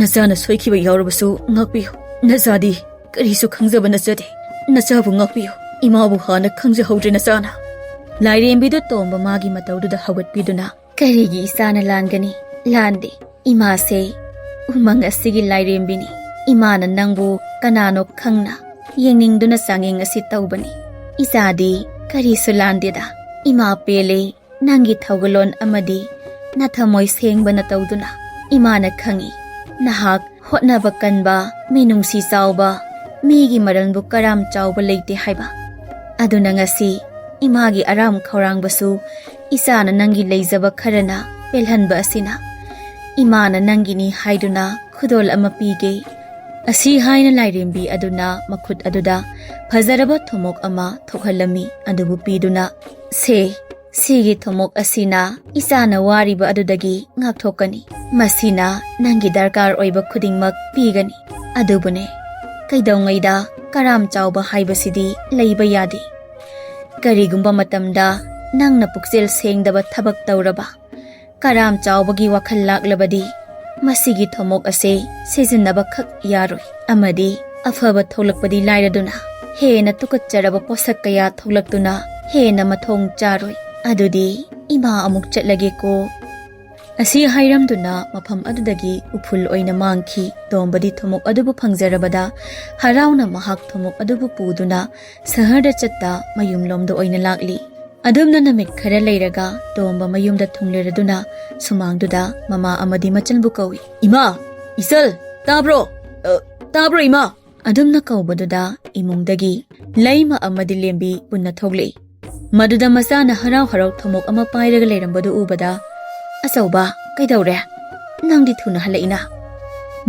ꯅꯆꯥꯅ ꯁꯣꯏꯈꯤꯕ ꯌꯥꯎꯔꯕꯁꯨ ꯉꯥꯛꯄꯤꯌꯨ꯫ ꯅꯆꯥꯗꯤ ꯀꯔꯤꯁꯨ ꯈꯪꯖꯕ ꯅꯠꯆꯗꯦ꯫ ꯅꯆꯥꯕꯨ ꯉꯥꯛꯄꯤꯌꯨ꯫ ꯏꯃꯥꯕꯨ ꯍꯥꯟꯅ ꯈꯪꯖꯍꯧꯗ꯭ꯔꯦ ꯅꯆꯥꯅ꯫" ꯂꯥꯏꯔꯦꯝꯕꯤꯗꯨ ꯇꯣꯝꯕ ꯃꯥꯒꯤ ꯃꯇꯧꯗꯨꯗ ꯍꯧꯒꯠꯄꯤꯗꯨꯅ, "ꯀꯔꯤꯒꯤ ꯏꯆꯥꯅ ꯂꯥꯟꯒꯅꯤ? ꯂꯥꯟꯗꯦ꯫ ꯏꯃꯥꯁꯦ ꯎꯃꯪ ꯑꯁꯤꯒꯤ ꯂꯥꯏꯔꯦꯝꯕꯤꯅꯤ꯫ ꯏꯃꯥꯅ ꯅꯪꯕꯨ ꯀꯅꯥꯅꯣ ꯈꯪꯅ ꯌꯦꯡꯅꯤꯡꯗꯨꯅ ꯆꯥꯡꯌꯦꯡ ꯑꯁꯤ ꯇꯧꯕꯅꯤ꯫ ꯏꯆꯥꯗꯤ ꯀꯔꯤꯁꯨ ꯂꯥꯟꯗꯦꯗ꯫ ꯏꯃꯥ ꯄꯦꯜꯂꯦ꯫ ꯅꯪꯒꯤ ꯊꯧꯒꯜꯂꯣꯟ ꯑꯃꯗꯤ ꯅꯊꯃꯣꯏ ꯁꯦꯡꯕꯅ ꯇꯧꯗꯨꯅ ꯏꯃꯥꯅ ꯈꯪꯏ꯫ ꯅꯍꯥꯛ ꯍꯣꯠꯅꯕ ꯀꯟꯕ, ꯃꯤꯅꯨꯡꯁꯤ ꯆꯥꯎꯕ, ꯃꯤꯒꯤ ꯃꯔꯜꯕꯨ ꯀꯔꯥꯝ ꯆꯥꯎꯕ ꯂꯩꯇꯦ ꯍꯥꯏꯕ꯫ ꯑꯗꯨꯅ ꯉꯁꯤ ꯏꯃꯥꯒꯤ ꯑꯔꯥꯝ ꯈꯧꯔꯥꯡꯕꯁꯨ ꯏꯆꯥꯅ ꯅꯪꯒꯤ ꯂꯩꯖꯕ ꯈꯔꯅ ꯄꯦꯜꯍꯟꯕ ꯑꯁꯤꯅ ꯏꯃꯥꯅ ꯅꯪꯒꯤꯅꯤ ꯍꯥꯏꯗꯨꯅ ꯈꯨꯗꯣꯜ ꯑꯃ ꯄꯤꯒꯦ꯫" ꯑꯁꯤ ꯍꯥꯏꯅ ꯂꯥꯏꯔꯦꯝꯕꯤ ꯑꯗꯨꯅ ꯃꯈꯨꯠ ꯑꯗꯨꯗ ꯐꯖꯔꯕ ꯊꯨꯝꯃꯣꯛ ꯑꯃ ꯊꯣꯛꯍꯜꯂꯝꯃꯤ꯫ ꯑꯗꯨꯕꯨ ꯄꯤꯗꯨꯅ, "ꯁꯦ, ꯁꯤꯒꯤ ꯊꯨꯝꯃꯣꯛ ꯑꯁꯤꯅ ꯏꯆꯥꯅ ꯋꯥꯔꯤꯕ ꯑꯗꯨꯗꯒꯤ ꯉꯥꯛꯊꯣꯛꯀꯅꯤ꯫ ꯃꯁꯤꯅ ꯅꯪꯒꯤ ꯗꯔꯀꯥꯔ ꯑꯣꯏꯕ ꯈꯨꯗꯤꯡꯃꯛ ꯄꯤꯒꯅꯤ꯫ ꯑꯗꯨꯕꯨꯅꯦ, ꯀꯩꯗꯧꯉꯩꯗ ꯀꯔꯥꯝ ꯆꯥꯎꯕ ꯍꯥꯏꯕꯁꯤꯗꯤ ꯂꯩꯕ ꯌꯥꯗꯦ꯫ ꯀꯔꯤꯒꯨꯝꯕ ꯃꯇꯝꯗ ꯅꯪꯅ ꯄꯨꯛꯆꯦꯜ ꯁꯦꯡꯗꯕ ꯊꯕꯛ ꯇꯧꯔꯕ, ꯀꯔꯥꯝ ꯆꯥꯎꯕꯒꯤ ꯋꯥꯈꯜ ꯂꯥꯛꯂꯕꯗꯤ ꯃꯁꯤꯒꯤ ꯊꯨꯝꯃꯣꯛ ꯑꯁꯦ ꯁꯤꯖꯤꯟꯅꯕ ꯈꯛ ꯌꯥꯔꯣꯏ ꯑꯃꯗꯤ ꯑꯐꯕ ꯊꯣꯛꯂꯛꯄꯗꯤ ꯂꯥꯏꯔꯗꯨꯅ ꯍꯦꯟꯅ ꯇꯨꯀꯠꯆꯔꯕ ꯄꯣꯠꯁꯛ ꯀꯌꯥ ꯊꯣꯛꯂꯛꯇꯨꯅ ꯍꯦꯟꯅ ꯃꯊꯣꯡ ꯆꯥꯔꯣꯏ꯫ ꯑꯗꯨꯗꯤ ꯏꯃꯥ ꯑꯃꯨꯛ ꯆꯠꯂꯒꯦꯀꯣ꯫" ꯑꯁꯤ ꯍꯥꯏꯔꯝꯗꯨꯅ ꯃꯐꯝ ꯑꯗꯨꯗꯒꯤ ꯎꯐꯨꯜ ꯑꯣꯏꯅ ꯃꯥꯡꯈꯤ꯫ ꯇꯣꯝꯕꯗꯤ ꯊꯨꯝꯃꯣꯛ ꯑꯗꯨꯕꯨ ꯐꯪꯖꯔꯕꯗ ꯍꯔꯥꯎꯅ ꯃꯍꯥꯛ ꯊꯨꯝꯃꯣꯛ ꯑꯗꯨꯕꯨ ꯄꯨꯗꯨꯅ ꯁꯍꯔꯗ ꯆꯠꯇ ꯃꯌꯨꯝꯂꯣꯝꯗ ꯑꯣꯏꯅ ꯂꯥꯛꯂꯤ꯫ ꯑꯗꯨꯝꯅ ꯅꯨꯃꯤꯠ ꯈꯔ ꯂꯩꯔꯒ ꯇꯣꯝꯕ ꯃꯌꯨꯝꯗ ꯊꯨꯡꯂꯔꯗꯨꯅ ꯁꯨꯃꯥꯡꯗꯨꯗ ꯃꯃꯥ ꯑꯃꯗꯤ ꯃꯆꯜꯕꯨ ꯀꯧꯏ꯫ "ꯏꯃꯥ! ꯏꯆꯜ! ꯇꯥꯕ꯭ꯔꯣ? ꯑ, ꯇꯥꯕ꯭ꯔꯣ ꯏꯃꯥ?" ꯑꯗꯨꯝꯅ ꯀꯧꯕꯗꯨꯗ ꯏꯃꯨꯡꯗꯒꯤ ꯂꯩꯃ ꯑꯃꯗꯤ ꯂꯦꯝꯕꯤ ꯄꯨꯟꯅ ꯊꯣꯛꯂꯛꯏ꯫ ꯃꯗꯨꯗ ꯃꯆꯥꯅ ꯍꯔꯥꯎ ꯍꯔꯥꯎ ꯊꯨꯝꯃꯣꯛ ꯑꯃ ꯄꯥꯏꯔꯒ ꯂꯩꯔꯝꯕꯗꯨ ꯎꯕꯗ, "ꯑꯆꯧꯕ, ꯀꯩꯗꯧꯔꯦ? ꯅꯪꯗꯤ ꯊꯨꯅ ꯍꯜꯂꯛꯏꯅ?"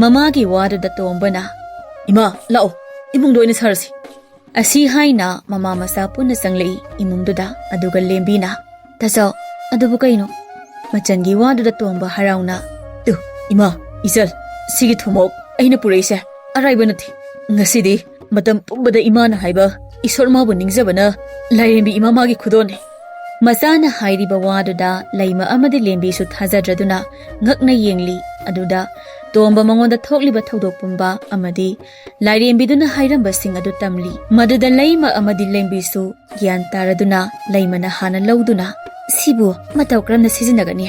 ꯃꯃꯥꯒꯤ ꯋꯥꯗꯨꯗ ꯇꯣꯝꯕꯅ, "ꯏꯃꯥ, ꯂꯥꯛꯑꯣ, ꯏꯃꯨꯡꯗ ꯑꯣꯏꯅ ꯁꯥꯔꯁꯤ꯫ ꯑꯁꯤ ꯍꯥꯏꯅ ꯃꯃꯥ ꯃꯆꯥ ꯄꯨꯟꯅ ꯆꯪꯂꯛꯏ ꯏꯃꯨꯡꯗꯨꯗ꯫ ꯑꯗꯨꯒ ꯂꯦꯝꯕꯤꯅ, "ꯇꯥꯆꯧ, ꯑꯗꯨꯕꯨ ꯀꯩꯅꯣ?" ꯃꯆꯟꯒꯤ ꯋꯥꯗꯨꯗ ꯇꯣꯝꯕ ꯍꯔꯥꯎꯅ, "ꯇꯨ, ꯏꯃꯥ, ꯏꯆꯜ, ꯁꯤꯒꯤ ꯊꯨꯝꯃꯣꯛ ꯑꯩꯅ ꯄꯨꯔꯛꯏꯁꯦ ꯑꯔꯥꯏꯕ ꯅꯠꯇꯦ꯫ ꯉꯁꯤꯗꯤ ꯃꯇꯝ ꯄꯨꯝꯕꯗ ꯏꯃꯥꯅ ꯍꯥꯏꯕ ꯏꯁꯣꯔ ꯃꯥꯕꯨ ꯅꯤꯡꯖꯕꯅ ꯂꯥꯏꯔꯦꯝꯕꯤ ꯏꯃꯥ ꯃꯥꯒꯤ ꯈꯨꯗꯣꯜꯅꯤ꯫" ꯃꯆꯥꯅ ꯍꯥꯏꯔꯤꯕ ꯋꯥꯗꯨꯗ ꯂꯩꯃ ꯑꯃꯗꯤ ꯂꯦꯝꯕꯤꯁꯨ ꯊꯥꯖꯗ꯭ꯔꯗꯨꯅ ꯉꯛꯅ ꯌꯦꯡꯂꯤ꯫ ꯑꯗꯨꯗ ꯇꯣꯝꯕ ꯃꯉꯣꯟꯗ ꯊꯣꯛꯂꯤꯕ ꯊꯧꯗꯣꯛ ꯄꯨꯝꯕ ꯑꯃꯗꯤ ꯂꯥꯏꯔꯦꯝꯕꯤꯗꯨꯅ ꯍꯥꯏꯔꯝꯕꯁꯤꯡ ꯑꯗꯨ ꯇꯝꯂꯤ꯫ ꯃꯗꯨꯗ ꯂꯩꯃ ꯑꯃꯗꯤ ꯂꯦꯝꯕꯤꯁꯨ ꯒ꯭ꯌꯥꯟ ꯇꯥꯔꯗꯨꯅ ꯂꯩꯃꯅ ꯍꯥꯟꯅ ꯂꯧꯗꯨꯅ, "ꯁꯤꯕꯨ ꯃꯇꯧ ꯀꯔꯝꯅ ꯁꯤꯖꯤꯟꯅꯒꯅꯤ?"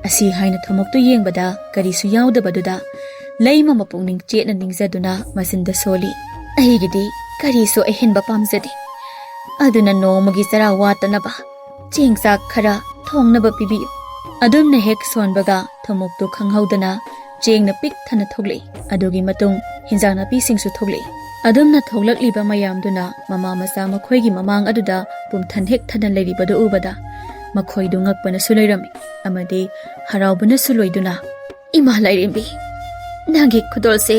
ꯑꯁꯤ ꯍꯥꯏꯅ ꯊꯨꯝꯃꯣꯛꯇꯨ ꯌꯦꯡꯕꯗ ꯀꯔꯤꯁꯨ ꯌꯥꯎꯗꯕꯗꯨꯗ ꯂꯩꯃ ꯃꯄꯨꯛꯅꯤꯡ ꯆꯦꯠꯅ ꯅꯤꯡꯖꯗꯨꯅ ꯃꯆꯤꯟꯗ ꯁꯣꯜꯂꯤ, "ꯑꯩꯒꯤꯗꯤ ꯀꯔꯤꯁꯨ ꯑꯍꯦꯟꯕ ꯄꯥꯝꯖꯗꯦ꯫ ꯑꯗꯨꯅ ꯅꯣꯡꯃꯒꯤ ꯆꯔꯥ ꯋꯥꯠꯇꯅꯕ ꯆꯦꯡ ꯆꯥꯛ ꯈꯔ ꯊꯣꯡꯅꯕ ꯄꯤꯕꯤꯌꯨ꯫" ꯑꯗꯨꯝꯅ ꯍꯦꯛ ꯁꯣꯟꯕꯒ ꯊꯨꯝꯃꯣꯛꯇꯨ ꯈꯪꯍꯧꯗꯅ ꯆꯦꯡꯅ ꯄꯤꯛ ꯊꯟꯅ ꯊꯣꯛꯂꯛꯏ꯫ ꯑꯗꯨꯒꯤ ꯃꯇꯨꯡ ꯍꯤꯟꯖꯥꯡ ꯅꯥꯄꯤꯁꯤꯡꯁꯨ ꯊꯣꯛꯂꯛꯏ꯫ ꯑꯗꯨꯝꯅ ꯊꯣꯛꯂꯛꯂꯤꯕ ꯃꯌꯥꯝꯗꯨꯅ ꯃꯃꯥ ꯃꯆꯥ ꯃꯈꯣꯏꯒꯤ ꯃꯃꯥꯡ ꯑꯗꯨꯗ ꯄꯨꯝꯊꯟ ꯍꯦꯛ ꯊꯟꯅ ꯂꯩꯔꯤꯕꯗꯨ ꯎꯕꯗ ꯃꯈꯣꯏꯗꯨ ꯉꯛꯄꯅꯁꯨ ꯂꯣꯏꯔꯝꯃꯤ ꯑꯃꯗꯤ ꯍꯔꯥꯎꯕꯅꯁꯨ ꯂꯣꯏꯗꯨꯅ, "ꯏꯃꯥ ꯂꯥꯏꯔꯦꯝꯕꯤ, ꯅꯪꯒꯤ ꯈꯨꯗꯣꯜꯁꯦ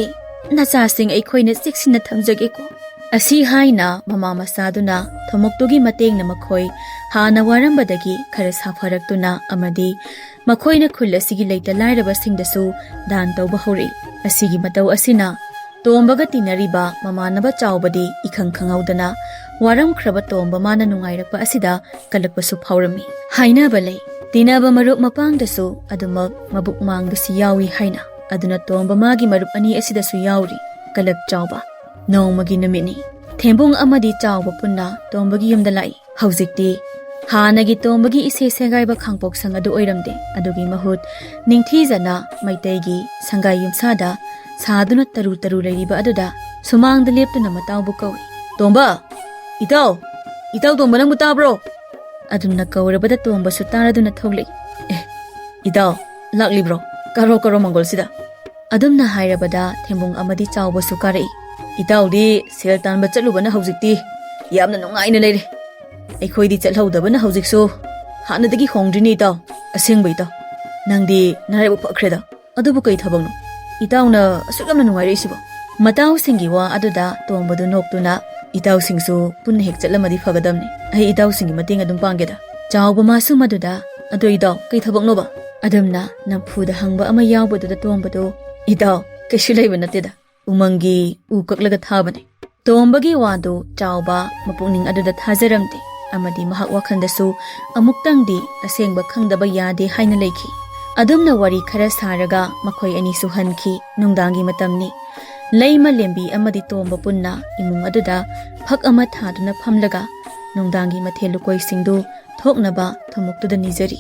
ꯅꯆꯥꯁꯤꯡ ꯑꯩꯈꯣꯏꯅ ꯆꯦꯛꯁꯤꯟꯅ ꯊꯝꯖꯒꯦꯀꯣ꯫" ꯑꯁꯤ ꯍꯥꯏꯅ ꯃꯃꯥ ꯃꯆꯥꯗꯨꯅ ꯊꯨꯝꯃꯣꯛꯇꯨꯒꯤ ꯃꯇꯦꯡꯅ ꯃꯈꯣꯏ ꯍꯥꯟꯅ ꯋꯥꯔꯝꯕꯗꯒꯤ ꯈꯔ ꯁꯥꯐꯔꯛꯇꯨꯅ ꯑꯃꯗꯤ ꯃꯈꯣꯏꯅ ꯈꯨꯜ ꯑꯁꯤꯒꯤ ꯂꯩꯇ ꯂꯥꯏꯔꯕꯁꯤꯡꯗꯁꯨ ꯗꯥꯟ ꯇꯧꯕ ꯍꯧꯔꯛꯏ꯫ ꯑꯁꯤꯒꯤ ꯃꯇꯧ ꯑꯁꯤꯅ ꯇꯣꯝꯕꯒ ꯇꯤꯟꯅꯔꯤꯕ ꯃꯃꯥꯟꯅꯕ ꯆꯥꯎꯕꯗꯤ ꯏꯈꯪ ꯈꯪꯍꯧꯗꯅ ꯋꯥꯔꯝꯈ꯭ꯔꯕ ꯇꯣꯝꯕ ꯃꯥꯅ ꯅꯨꯡꯉꯥꯏꯔꯛꯄ ꯑꯁꯤꯗ ꯀꯜꯂꯛꯄꯁꯨ ꯐꯥꯎꯔꯝꯃꯤ꯫ ꯍꯥꯏꯅꯕ ꯂꯩ, ꯇꯤꯟꯅꯕ ꯃꯔꯨꯞ ꯃꯄꯥꯡꯗꯁꯨ ꯑꯗꯨꯃꯛ ꯃꯕꯨꯛ ꯃꯥꯡꯕꯁꯤ ꯌꯥꯎꯏ ꯍꯥꯏꯅ꯫ ꯑꯗꯨꯅ ꯇꯣꯝꯕ ꯃꯥꯒꯤ ꯃꯔꯨꯞ ꯑꯅꯤ ꯑꯁꯤꯗꯁꯨ ꯌꯥꯎꯔꯤ ꯀꯂꯛ ꯆꯥꯎꯕ꯫ ꯅꯣꯡꯃꯒꯤ ꯅꯨꯃꯤꯠꯅꯤ꯫ ꯊꯦꯝꯕꯨꯡ ꯑꯃꯗꯤ ꯆꯥꯎꯕ ꯄꯨꯟꯅ ꯇꯣꯝꯕꯒꯤ ꯌꯨꯝꯗ ꯂꯥꯛꯏ꯫ ꯍꯧꯖꯤꯛꯇꯤ ꯍꯥꯟꯅꯒꯤ ꯇꯣꯝꯕꯒꯤ ꯏꯁꯩ ꯁꯦꯒꯥꯏꯕ ꯈꯥꯡꯄꯣꯛꯁꯪ ꯑꯗꯨ ꯑꯣꯏꯔꯝꯗꯦ꯫ ꯑꯗꯨꯒꯤ ꯃꯍꯨꯠ ꯅꯤꯡꯊꯤꯖꯅ ꯃꯩꯇꯩꯒꯤ ꯁꯪꯒꯥꯏ ꯌꯨꯝꯁꯥꯗ ꯁꯥꯗꯨꯅ ꯇꯔꯨ ꯇꯔꯨ ꯂꯩꯔꯤꯕ ꯑꯗꯨꯗ ꯁꯨꯃꯥꯡꯗ ꯂꯦꯞꯇꯨꯅ ꯃꯇꯥꯎꯕꯨ ꯀꯧꯏ꯫ "ꯇꯣꯝꯕ! ꯏꯇꯥꯎ! ꯏꯇꯥꯎ ꯇꯣꯝꯕ, ꯅꯪꯕꯨ ꯇꯥꯕ꯭ꯔꯣ?" ꯑꯗꯨꯝꯅ ꯀꯧꯔꯕꯗ ꯇꯣꯝꯕꯁꯨ ꯇꯥꯔꯗꯨꯅ ꯊꯣꯛꯂꯛꯏ꯫ "ꯑꯦ, ꯏꯇꯥꯎ, ꯂꯥꯛꯂꯤꯕ꯭ꯔꯣ? ꯀꯥꯔꯣ ꯀꯥꯔꯣ ꯃꯪꯒꯣꯜꯁꯤꯗ!" ꯑꯗꯨꯝꯅ ꯍꯥꯏꯔꯕꯗ ꯊꯦꯝꯕꯨꯡ ꯑꯃꯗꯤ ꯆꯥꯎꯕꯁꯨ ꯀꯥꯔꯛꯏ꯫ "ꯏꯇꯥꯎꯗꯤ ꯁꯦꯜ ꯇꯥꯟꯕ ꯆꯠꯂꯨꯕꯅ ꯍꯧꯖꯤꯛꯇꯤ ꯌꯥꯝꯅ ꯅꯨꯡꯉꯥꯏꯅ ꯂꯩꯔꯦ꯫ ꯑꯩꯈꯣꯏꯗꯤ ꯆꯠꯍꯧꯗꯕꯅ ꯍꯧꯖꯤꯛꯁꯨ ꯍꯥꯟꯅꯗꯒꯤ ꯍꯣꯡꯗ꯭ꯔꯤꯅꯤ ꯏꯇꯥꯎ꯫ ꯑꯁꯦꯡꯕ ꯏꯇꯥꯎ, ꯅꯪꯗꯤ ꯅꯔꯥꯏꯕꯛ ꯐꯈ꯭ꯔꯦꯗ꯫ ꯑꯗꯨꯕꯨ ꯀꯩ ꯊꯕꯛꯅꯣ ꯏꯇꯥꯎꯅ ꯑꯁꯨꯛ ꯌꯥꯝꯅ ꯅꯨꯡꯉꯥꯏꯔꯛꯏꯁꯤꯕꯣ?" ꯃꯇꯥꯎꯁꯤꯡꯒꯤ ꯋꯥ ꯑꯗꯨꯗ ꯇꯣꯝꯕꯗꯨ ꯅꯣꯛꯇꯨꯅ, "ꯏꯇꯥꯎꯁꯤꯡꯁꯨ ꯄꯨꯟꯅ ꯍꯦꯛ ꯆꯠꯂꯝꯃꯗꯤ ꯐꯒꯗꯕꯅꯤ꯫ ꯑꯩ ꯏꯇꯥꯎꯁꯤꯡꯒꯤ ꯃꯇꯦꯡ ꯑꯗꯨꯝ ꯄꯥꯡꯒꯦꯗ꯫" ꯆꯥꯎꯕ ꯃꯥꯁꯨ ꯃꯗꯨꯗ, "ꯑꯗꯣ ꯏꯇꯥꯎ, ꯀꯩ ꯊꯕꯛꯅꯣꯕ?" ꯑꯗꯨꯝꯅ ꯅꯝꯐꯨꯗ ꯍꯪꯕ ꯑꯃ ꯌꯥꯎꯕꯗꯨꯗ ꯇꯣꯝꯕꯗꯨ, "ꯏꯇꯥꯎ, ꯀꯩꯁꯨ ꯂꯩꯕ ꯅꯠꯇꯦꯗ, ꯎꯃꯪꯒꯤ ꯎ ꯀꯛꯂꯒ ꯊꯥꯕꯅꯤ꯫" ꯇꯣꯝꯕꯒꯤ ꯋꯥꯗꯨ ꯆꯥꯎꯕ ꯃꯄꯨꯛꯅꯤꯡ ꯑꯗꯨꯗ ꯊꯥꯖꯔꯝꯗꯦ, ꯑꯃꯗꯤ ꯃꯍꯥꯛ ꯋꯥꯈꯜꯗꯁꯨ ꯑꯃꯨꯛꯇꯪꯗꯤ ꯑꯁꯦꯡꯕ ꯈꯪꯗꯕ ꯌꯥꯗꯦ ꯍꯥꯏꯅ ꯂꯩꯈꯤ꯫ ꯑꯗꯨꯝꯅ ꯋꯥꯔꯤ ꯈꯔ ꯁꯥꯔꯒ ꯃꯈꯣꯏ ꯑꯅꯤꯁꯨ ꯍꯟꯈꯤ꯫ ꯅꯨꯡꯗꯥꯡꯒꯤ ꯃꯇꯝꯅꯤ꯫ ꯂꯩꯃ, ꯂꯦꯝꯕꯤ ꯑꯃꯗꯤ ꯇꯣꯝꯕ ꯄꯨꯟꯅ ꯏꯃꯨꯡ ꯑꯗꯨꯗ ꯐꯛ ꯑꯃ ꯊꯥꯗꯨꯅ ꯐꯝꯂꯒ ꯅꯨꯡꯗꯥꯡꯒꯤ ꯃꯊꯦꯜ ꯂꯨꯀꯣꯏꯁꯤꯡꯗꯨ ꯊꯣꯛꯅꯕ ꯊꯨꯝꯃꯣꯛꯇꯨꯗ ꯅꯤꯖꯔꯤ꯫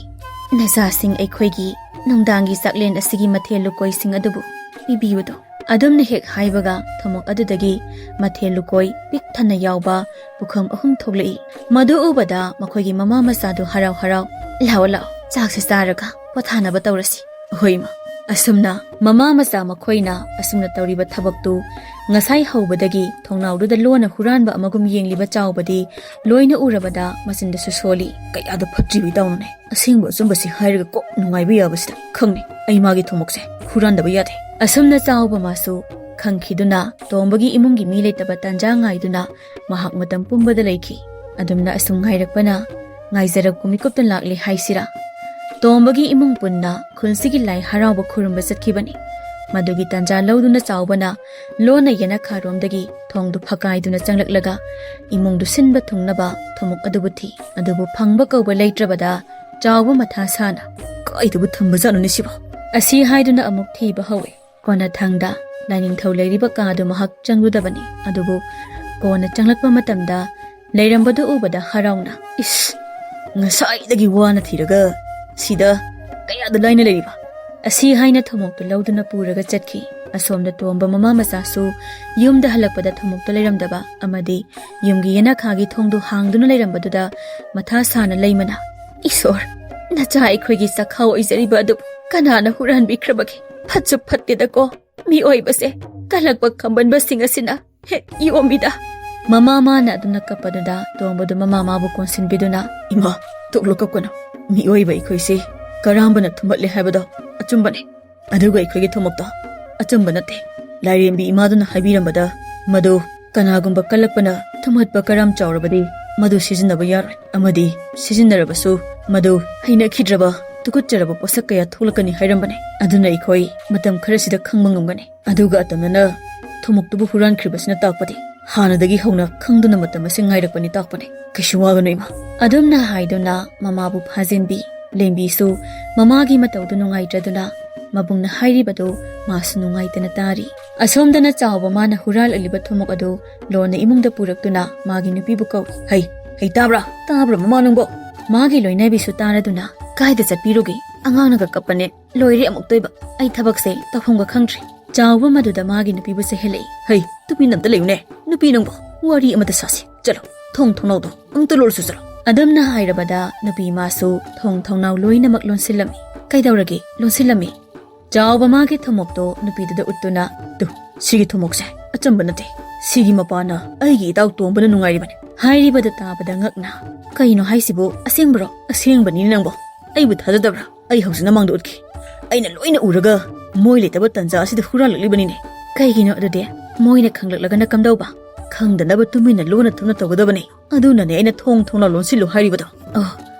"ꯅꯆꯥꯁꯤꯡ ꯑꯩꯈꯣꯏꯒꯤ ꯅꯨꯡꯗꯥꯡꯒꯤ ꯆꯥꯛꯂꯦꯟ ꯑꯁꯤꯒꯤ ꯃꯊꯦꯜ ꯂꯨꯀꯣꯏꯁꯤꯡ ꯑꯗꯨꯕꯨ ꯄꯤꯕꯤꯌꯨꯗꯣ꯫" ꯑꯗꯨꯝꯅ ꯍꯦꯛ ꯍꯥꯏꯕꯒ ꯊꯨꯝꯃꯣꯛ ꯑꯗꯨꯗꯒꯤ ꯃꯊꯦꯜ ꯂꯨꯀꯣꯏ ꯄꯤꯛ ꯊꯟꯅ ꯌꯥꯎꯕ ꯄꯨꯈꯝ ꯑꯍꯨꯝ ꯊꯣꯛꯂꯛꯏ꯫ ꯃꯗꯨ ꯎꯕꯗ ꯃꯈꯣꯏꯒꯤ ꯃꯃꯥ ꯃꯆꯥꯗꯨ ꯍꯔꯥꯎ ꯍꯔꯥꯎ, "ꯂꯥꯛꯑꯣ, ꯂꯥꯛꯑꯣ, ꯆꯥꯛꯁꯦ ꯆꯥꯔꯒ ꯄꯣꯊꯥꯅꯕ ꯇꯧꯔꯁꯤ꯫" ꯍꯣꯏ, ꯏꯃꯥ꯫ ꯑꯁꯨꯝꯅ ꯃꯃꯥ ꯃꯆꯥ ꯃꯈꯣꯏꯅ ꯑꯁꯨꯝꯅ ꯇꯧꯔꯤꯕ ꯊꯕꯛꯇꯨ ꯉꯁꯥꯏ ꯍꯧꯕꯗꯒꯤ ꯊꯣꯡꯅꯥꯎꯗꯨꯗ ꯂꯣꯟꯅ ꯍꯨꯔꯥꯟꯕ ꯑꯃꯒꯨꯝ ꯌꯦꯡꯂꯤꯕ ꯆꯥꯎꯕꯗꯤ ꯂꯣꯏꯅ ꯎꯔꯕꯗ ꯃꯆꯤꯟꯗꯁꯨ ꯁꯣꯜꯂꯤ꯫ "ꯀꯌꯥꯗ ꯐꯠꯇ꯭ꯔꯤꯕ ꯏꯇꯥꯎꯅꯣꯅꯦ꯫ ꯑꯁꯦꯡꯕ ꯑꯆꯨꯝꯕꯁꯤ ꯍꯥꯏꯔꯒ ꯀꯣꯛ ꯅꯨꯡꯉꯥꯏꯕ ꯌꯥꯕꯁꯤꯗ꯫ ꯈꯪꯅꯤ, ꯑꯩ ꯃꯥꯒꯤ ꯊꯨꯝꯃꯣꯛꯁꯦ ꯍꯨꯔꯥꯟꯗꯕ ꯌꯥꯗꯦ꯫" ꯑꯁꯨꯝꯅ ꯆꯥꯎꯕ ꯃꯥꯁꯨ ꯈꯪꯈꯤꯗꯨꯅ ꯇꯣꯝꯕꯒꯤ ꯏꯃꯨꯡꯒꯤ ꯃꯤ ꯂꯩꯇꯕ ꯇꯥꯟꯖꯥ ꯉꯥꯏꯗꯨꯅ ꯃꯍꯥꯛ ꯃꯇꯝ ꯄꯨꯝꯕꯗ ꯂꯩꯈꯤ꯫ ꯑꯗꯨꯝꯅ ꯑꯁꯨꯝ ꯉꯥꯏꯔꯛꯄꯅ ꯉꯥꯏꯖꯔꯛꯄ ꯃꯤꯀꯨꯞꯇ ꯂꯥꯛꯂꯦ ꯍꯥꯏꯁꯤꯔꯥ꯫ ꯇꯣꯝꯕꯒꯤ ꯏꯃꯨꯡ ꯄꯨꯟꯅ ꯈꯨꯜꯁꯤꯒꯤ ꯂꯥꯏ ꯍꯔꯥꯎꯕ ꯈꯨꯔꯨꯝꯕ ꯆꯠꯈꯤꯕꯅꯤ꯫ ꯃꯗꯨꯒꯤ ꯇꯥꯟꯖꯥ ꯂꯧꯗꯨꯅ ꯆꯥꯎꯕꯅ ꯂꯣꯟꯅ ꯌꯦꯅꯈꯥꯔꯣꯝꯗꯒꯤ ꯊꯣꯡꯗꯨ ꯐꯀꯥꯏꯗꯨꯅ ꯆꯪꯂꯛꯂꯒ ꯏꯃꯨꯡꯗꯨ ꯁꯤꯟꯕ ꯊꯨꯡꯅꯕ ꯊꯨꯝꯃꯣꯛ ꯑꯗꯨꯕꯨ ꯊꯤ꯫ ꯑꯗꯨꯕꯨ ꯐꯪꯕ ꯀꯧꯕ ꯂꯩꯇ꯭ꯔꯕꯗ ꯆꯥꯎꯕ ꯃꯊꯥ ꯁꯥꯅ, "ꯀꯥꯏꯗꯕꯨ ꯊꯝꯕꯖꯥꯠꯅꯣꯅꯦ ꯁꯤꯕꯣ?" ꯑꯁꯤ ꯍꯥꯏꯗꯨꯅ ꯑꯃꯨꯛ ꯊꯤꯕ ꯍꯧꯏ꯫ ꯀꯣꯟꯅꯊꯪꯗ ꯂꯥꯏꯅꯤꯡꯊꯧ ꯂꯩꯔꯤꯕ ꯀꯥꯗꯨ ꯃꯍꯥꯛ ꯆꯪꯂꯨꯗꯕꯅꯤ꯫ ꯑꯗꯨꯕꯨ ꯀꯣꯟꯅ ꯆꯪꯂꯛꯄ ꯃꯇꯝꯗ ꯂꯩꯔꯝꯕꯗꯨ ꯎꯕꯗ ꯍꯔꯥꯎꯅ, "ꯏꯁ! ꯉꯁꯥꯏꯗꯒꯤ ꯋꯥꯅ ꯊꯤꯔꯒ ꯁꯤꯗ ꯀꯌꯥꯗ ꯂꯥꯏꯅ ꯂꯩꯔꯤꯕ?" ꯑꯁꯤ ꯍꯥꯏꯅ ꯊꯨꯝꯃꯣꯛꯇꯨ ꯂꯧꯗꯨꯅ ꯄꯨꯔꯒ ꯆꯠꯈꯤ꯫ ꯑꯁꯣꯝꯗ ꯇꯣꯝꯕ ꯃꯃꯥ ꯃꯆꯥꯁꯨ ꯌꯨꯝꯗ ꯍꯜꯂꯛꯄꯗ ꯊꯨꯝꯃꯣꯛꯇꯨ ꯂꯩꯔꯝꯗꯕ ꯑꯃꯗꯤ ꯌꯨꯝꯒꯤ ꯌꯦꯅꯈꯥꯒꯤ ꯊꯣꯡꯗꯨ ꯍꯥꯡꯗꯨꯅ ꯂꯩꯔꯝꯕꯗꯨꯗ ꯃꯊꯥ ꯁꯥꯅ ꯂꯩꯃꯅ, "ꯏꯁꯣꯔ, ꯅꯆꯥ ꯑꯩꯈꯣꯏꯒꯤ ꯆꯥꯛꯈꯥꯎ ꯑꯣꯏꯖꯔꯤꯕ ꯑꯗꯨ ꯀꯅꯥꯅ ꯍꯨꯔꯥꯟꯕꯤꯈ꯭ꯔꯕꯒꯦ? ꯐꯠꯁꯨ ꯐꯠꯇꯦꯗꯀꯣ꯫ ꯃꯤꯑꯣꯏꯕꯁꯦ ꯀꯜꯂꯛꯄ ꯈꯝꯕꯟꯕꯁꯤꯡ ꯑꯁꯤꯅ ꯍꯦꯛ ꯌꯣꯝꯃꯤꯗ꯫" ꯃꯃꯥ ꯃꯥꯅ ꯑꯗꯨꯅ ꯀꯞꯄꯗꯨꯗ ꯇꯣꯝꯕꯗꯨ ꯃꯃꯥ ꯃꯥꯕꯨ ꯀꯣꯟꯁꯤꯟꯕꯤꯗꯨꯅ, "ꯏꯃꯥ, ꯇꯣꯛꯂꯣ ꯀꯞꯀꯅꯨ꯫ ꯃꯤꯑꯣꯏꯕ ꯑꯩꯈꯣꯏꯁꯤ ꯀꯔꯥꯝꯕꯅ ꯊꯨꯝꯍꯠꯂꯦ ꯍꯥꯏꯕꯗꯣ ꯑꯆꯨꯝꯕꯅꯤ꯫ ꯑꯗꯨꯒ ꯑꯩꯈꯣꯏꯒꯤ ꯊꯨꯝꯃꯣꯛꯇꯣ ꯑꯆꯨꯝꯕ ꯅꯠꯇꯦ꯫ ꯂꯥꯏꯔꯦꯝꯕꯤ ꯏꯃꯥꯗꯨꯅ ꯍꯥꯏꯕꯤꯔꯝꯕꯗ ꯃꯗꯨ ꯀꯅꯥꯒꯨꯝꯕ ꯀꯜꯂꯛꯄꯅ ꯊꯨꯝꯍꯠꯄ ꯀꯔꯝ ꯆꯥꯎꯔꯕꯗꯤ ꯃꯗꯨ ꯁꯤꯖꯤꯟꯅꯕ ꯌꯥꯔꯣꯏ, ꯑꯃꯗꯤ ꯁꯤꯖꯤꯟꯅꯔꯕꯁꯨ ꯃꯗꯨ ꯍꯩꯅꯈꯤꯗ꯭ꯔꯕ ꯇꯨꯀꯠꯆꯔꯕ ꯄꯣꯠꯁꯛ ꯀꯌꯥ ꯊꯣꯛꯂꯛꯀꯅꯤ ꯍꯥꯏꯔꯝꯕꯅꯤ꯫ ꯑꯗꯨꯅ ꯑꯩꯈꯣꯏ ꯃꯇꯝ ꯈꯔꯁꯤꯗ ꯈꯪꯕ ꯉꯝꯒꯅꯤ꯫ ꯑꯗꯨꯒ ꯑꯇꯝꯅꯅ ꯊꯨꯝꯃꯣꯛꯇꯨꯕꯨ ꯍꯨꯔꯥꯟꯈ꯭ꯔꯤꯕꯁꯤꯅ ꯇꯥꯛꯄꯗꯤ ꯍꯥꯟꯅꯗꯒꯤ ꯍꯧꯅ ꯈꯪꯗꯨꯅ ꯃꯇꯝ ꯑꯁꯤ ꯉꯥꯏꯔꯛꯄꯅꯤ ꯇꯥꯛꯄꯅꯤ꯫ ꯀꯩꯁꯨ ꯋꯥꯒꯅꯨ, ꯏꯃꯥ꯫ ꯑꯗꯨꯝꯅ ꯍꯥꯏꯗꯨꯅ ꯃꯃꯥꯕꯨ ꯐꯥꯖꯤꯟꯕꯤ꯫ ꯂꯦꯝꯕꯤꯁꯨ ꯃꯃꯥꯒꯤ ꯃꯇꯧꯗꯨ ꯅꯨꯡꯉꯥꯏꯇ꯭ꯔꯗꯨꯅ ꯃꯕꯨꯡꯅ ꯍꯥꯏꯔꯤꯕꯗꯨ ꯃꯥꯁꯨ ꯅꯨꯡꯉꯥꯏꯇꯅ ꯇꯥꯔꯤ꯫ ꯑꯁꯣꯝꯗꯅ ꯆꯥꯎꯕ ꯃꯥꯅ ꯍꯨꯔꯥꯜꯂꯛꯂꯤꯕ ꯊꯨꯝꯃꯣꯛ ꯑꯗꯨ ꯂꯣꯟꯅ ꯏꯃꯨꯡꯗ ꯄꯨꯔꯛꯇꯨꯅ ꯃꯥꯒꯤ ꯅꯨꯄꯤꯕꯨ ꯀꯧꯏ꯫ "ꯍꯩ, ꯍꯩ, ꯇꯥꯕ꯭ꯔꯥ? ꯇꯥꯕ꯭ꯔꯥ, ꯃꯃꯥ ꯅꯪꯕꯣ?" ꯃꯥꯒꯤ ꯂꯣꯏꯅꯕꯤꯁꯨ ꯇꯥꯔꯗꯨꯅ, "ꯀꯥꯏꯗ ꯆꯠꯄꯤꯔꯨꯒꯦ? ꯑꯉꯥꯡꯅꯒ ꯀꯞꯄꯅꯦ꯫ ꯂꯣꯏꯔꯦ ꯑꯃꯨꯛꯇꯣꯏꯕ꯫ ꯑꯩ ꯊꯕꯛꯁꯦ ꯇꯧꯐꯝꯒ ꯈꯪꯗ꯭ꯔꯦ꯫" ꯆꯥꯎꯕ ꯃꯗꯨꯗ ꯃꯥꯒꯤ ꯅꯨꯄꯤꯕꯨ ꯆꯦꯜꯍꯜꯂꯛꯏ꯫ "ꯍꯩ, ꯇꯨꯃꯤꯟ ꯑꯝꯇ ꯂꯩꯌꯨꯅꯦ꯫ ꯅꯨꯄꯤ ꯅꯪꯕꯣ, ꯋꯥꯔꯤ ꯑꯃꯇ ꯁꯥꯁꯤ꯫ ꯆꯠꯂꯣ, ꯊꯣꯡ ꯊꯣꯡꯅꯥꯎꯗꯣ ꯑꯃꯨꯛꯇ ꯂꯣꯜꯂꯨꯁꯨ ꯆꯠꯂꯣ꯫" ꯑꯗꯨꯝꯅ ꯍꯥꯏꯔꯕꯗ ꯅꯨꯄꯤ ꯃꯥꯁꯨ ꯊꯣꯡ ꯊꯣꯡꯅꯥꯎ ꯂꯣꯏꯅꯃꯛ ꯂꯣꯟꯁꯤꯜꯂꯝꯃꯤ꯫ "ꯀꯩꯗꯧꯔꯒꯦ? ꯂꯣꯟꯁꯤꯜꯂꯝꯃꯤ꯫" ꯆꯥꯎꯕ ꯃꯥꯒꯤ ꯊꯨꯝꯃꯣꯛꯇꯣ ꯅꯨꯄꯤꯗꯨꯗ ꯎꯠꯇꯨꯅ, "ꯇꯨ, ꯁꯤꯒꯤ ꯊꯨꯝꯃꯣꯛꯁꯦ ꯑꯆꯝꯕ ꯅꯠꯇꯦ꯫ ꯁꯤꯒꯤ ꯃꯄꯥꯅ ꯑꯩꯒꯤ ꯏꯇꯥꯎ ꯇꯣꯝꯕꯅ ꯅꯨꯡꯉꯥꯏꯔꯤꯕꯅꯤ꯫" ꯍꯥꯏꯔꯤꯕꯗꯨ ꯇꯥꯕꯗ ꯉꯛꯅ, "ꯀꯩꯅꯣ ꯍꯥꯏꯁꯤꯕꯨ? ꯑꯁꯦꯡꯕꯔꯣ?" "ꯑꯁꯦꯡꯕꯅꯤꯅꯦ ꯅꯪꯕꯣ꯫ ꯑꯩꯕꯨ ꯊꯥꯖꯗꯕ꯭ꯔꯥ? ꯑꯩ ꯍꯧꯖꯤꯛ ꯅꯃꯥꯡꯗ ꯎꯠꯈꯤ꯫ ꯑꯩꯅ ꯂꯣꯏꯅ ꯎꯔꯒ ꯃꯣꯏ ꯂꯩꯇꯕ ꯇꯟꯖꯥ ꯑꯁꯤꯗ ꯍꯨꯔꯥꯜꯂꯛꯂꯤꯕꯅꯤꯅꯦ꯫" "ꯀꯩꯒꯤꯅꯣ ꯑꯗꯨꯗꯤ? ꯃꯣꯏꯅ ꯈꯪꯂꯛꯂꯒꯅ ꯀꯝꯗꯧꯕ?" "ꯈꯪꯗꯅꯕ ꯇꯨꯃꯤꯟꯅ ꯂꯣꯟꯅ ꯊꯨꯞꯅ ꯇꯧꯒꯗꯕꯅꯤ꯫ ꯑꯗꯨꯅꯅꯦ ꯑꯩꯅ ꯊꯣꯡ ꯊꯣꯡꯅꯥꯎ ꯂꯣꯟꯁꯤꯜꯂꯨ ꯍꯥꯏꯔꯤꯕꯗꯣ꯫" "ꯑꯣ,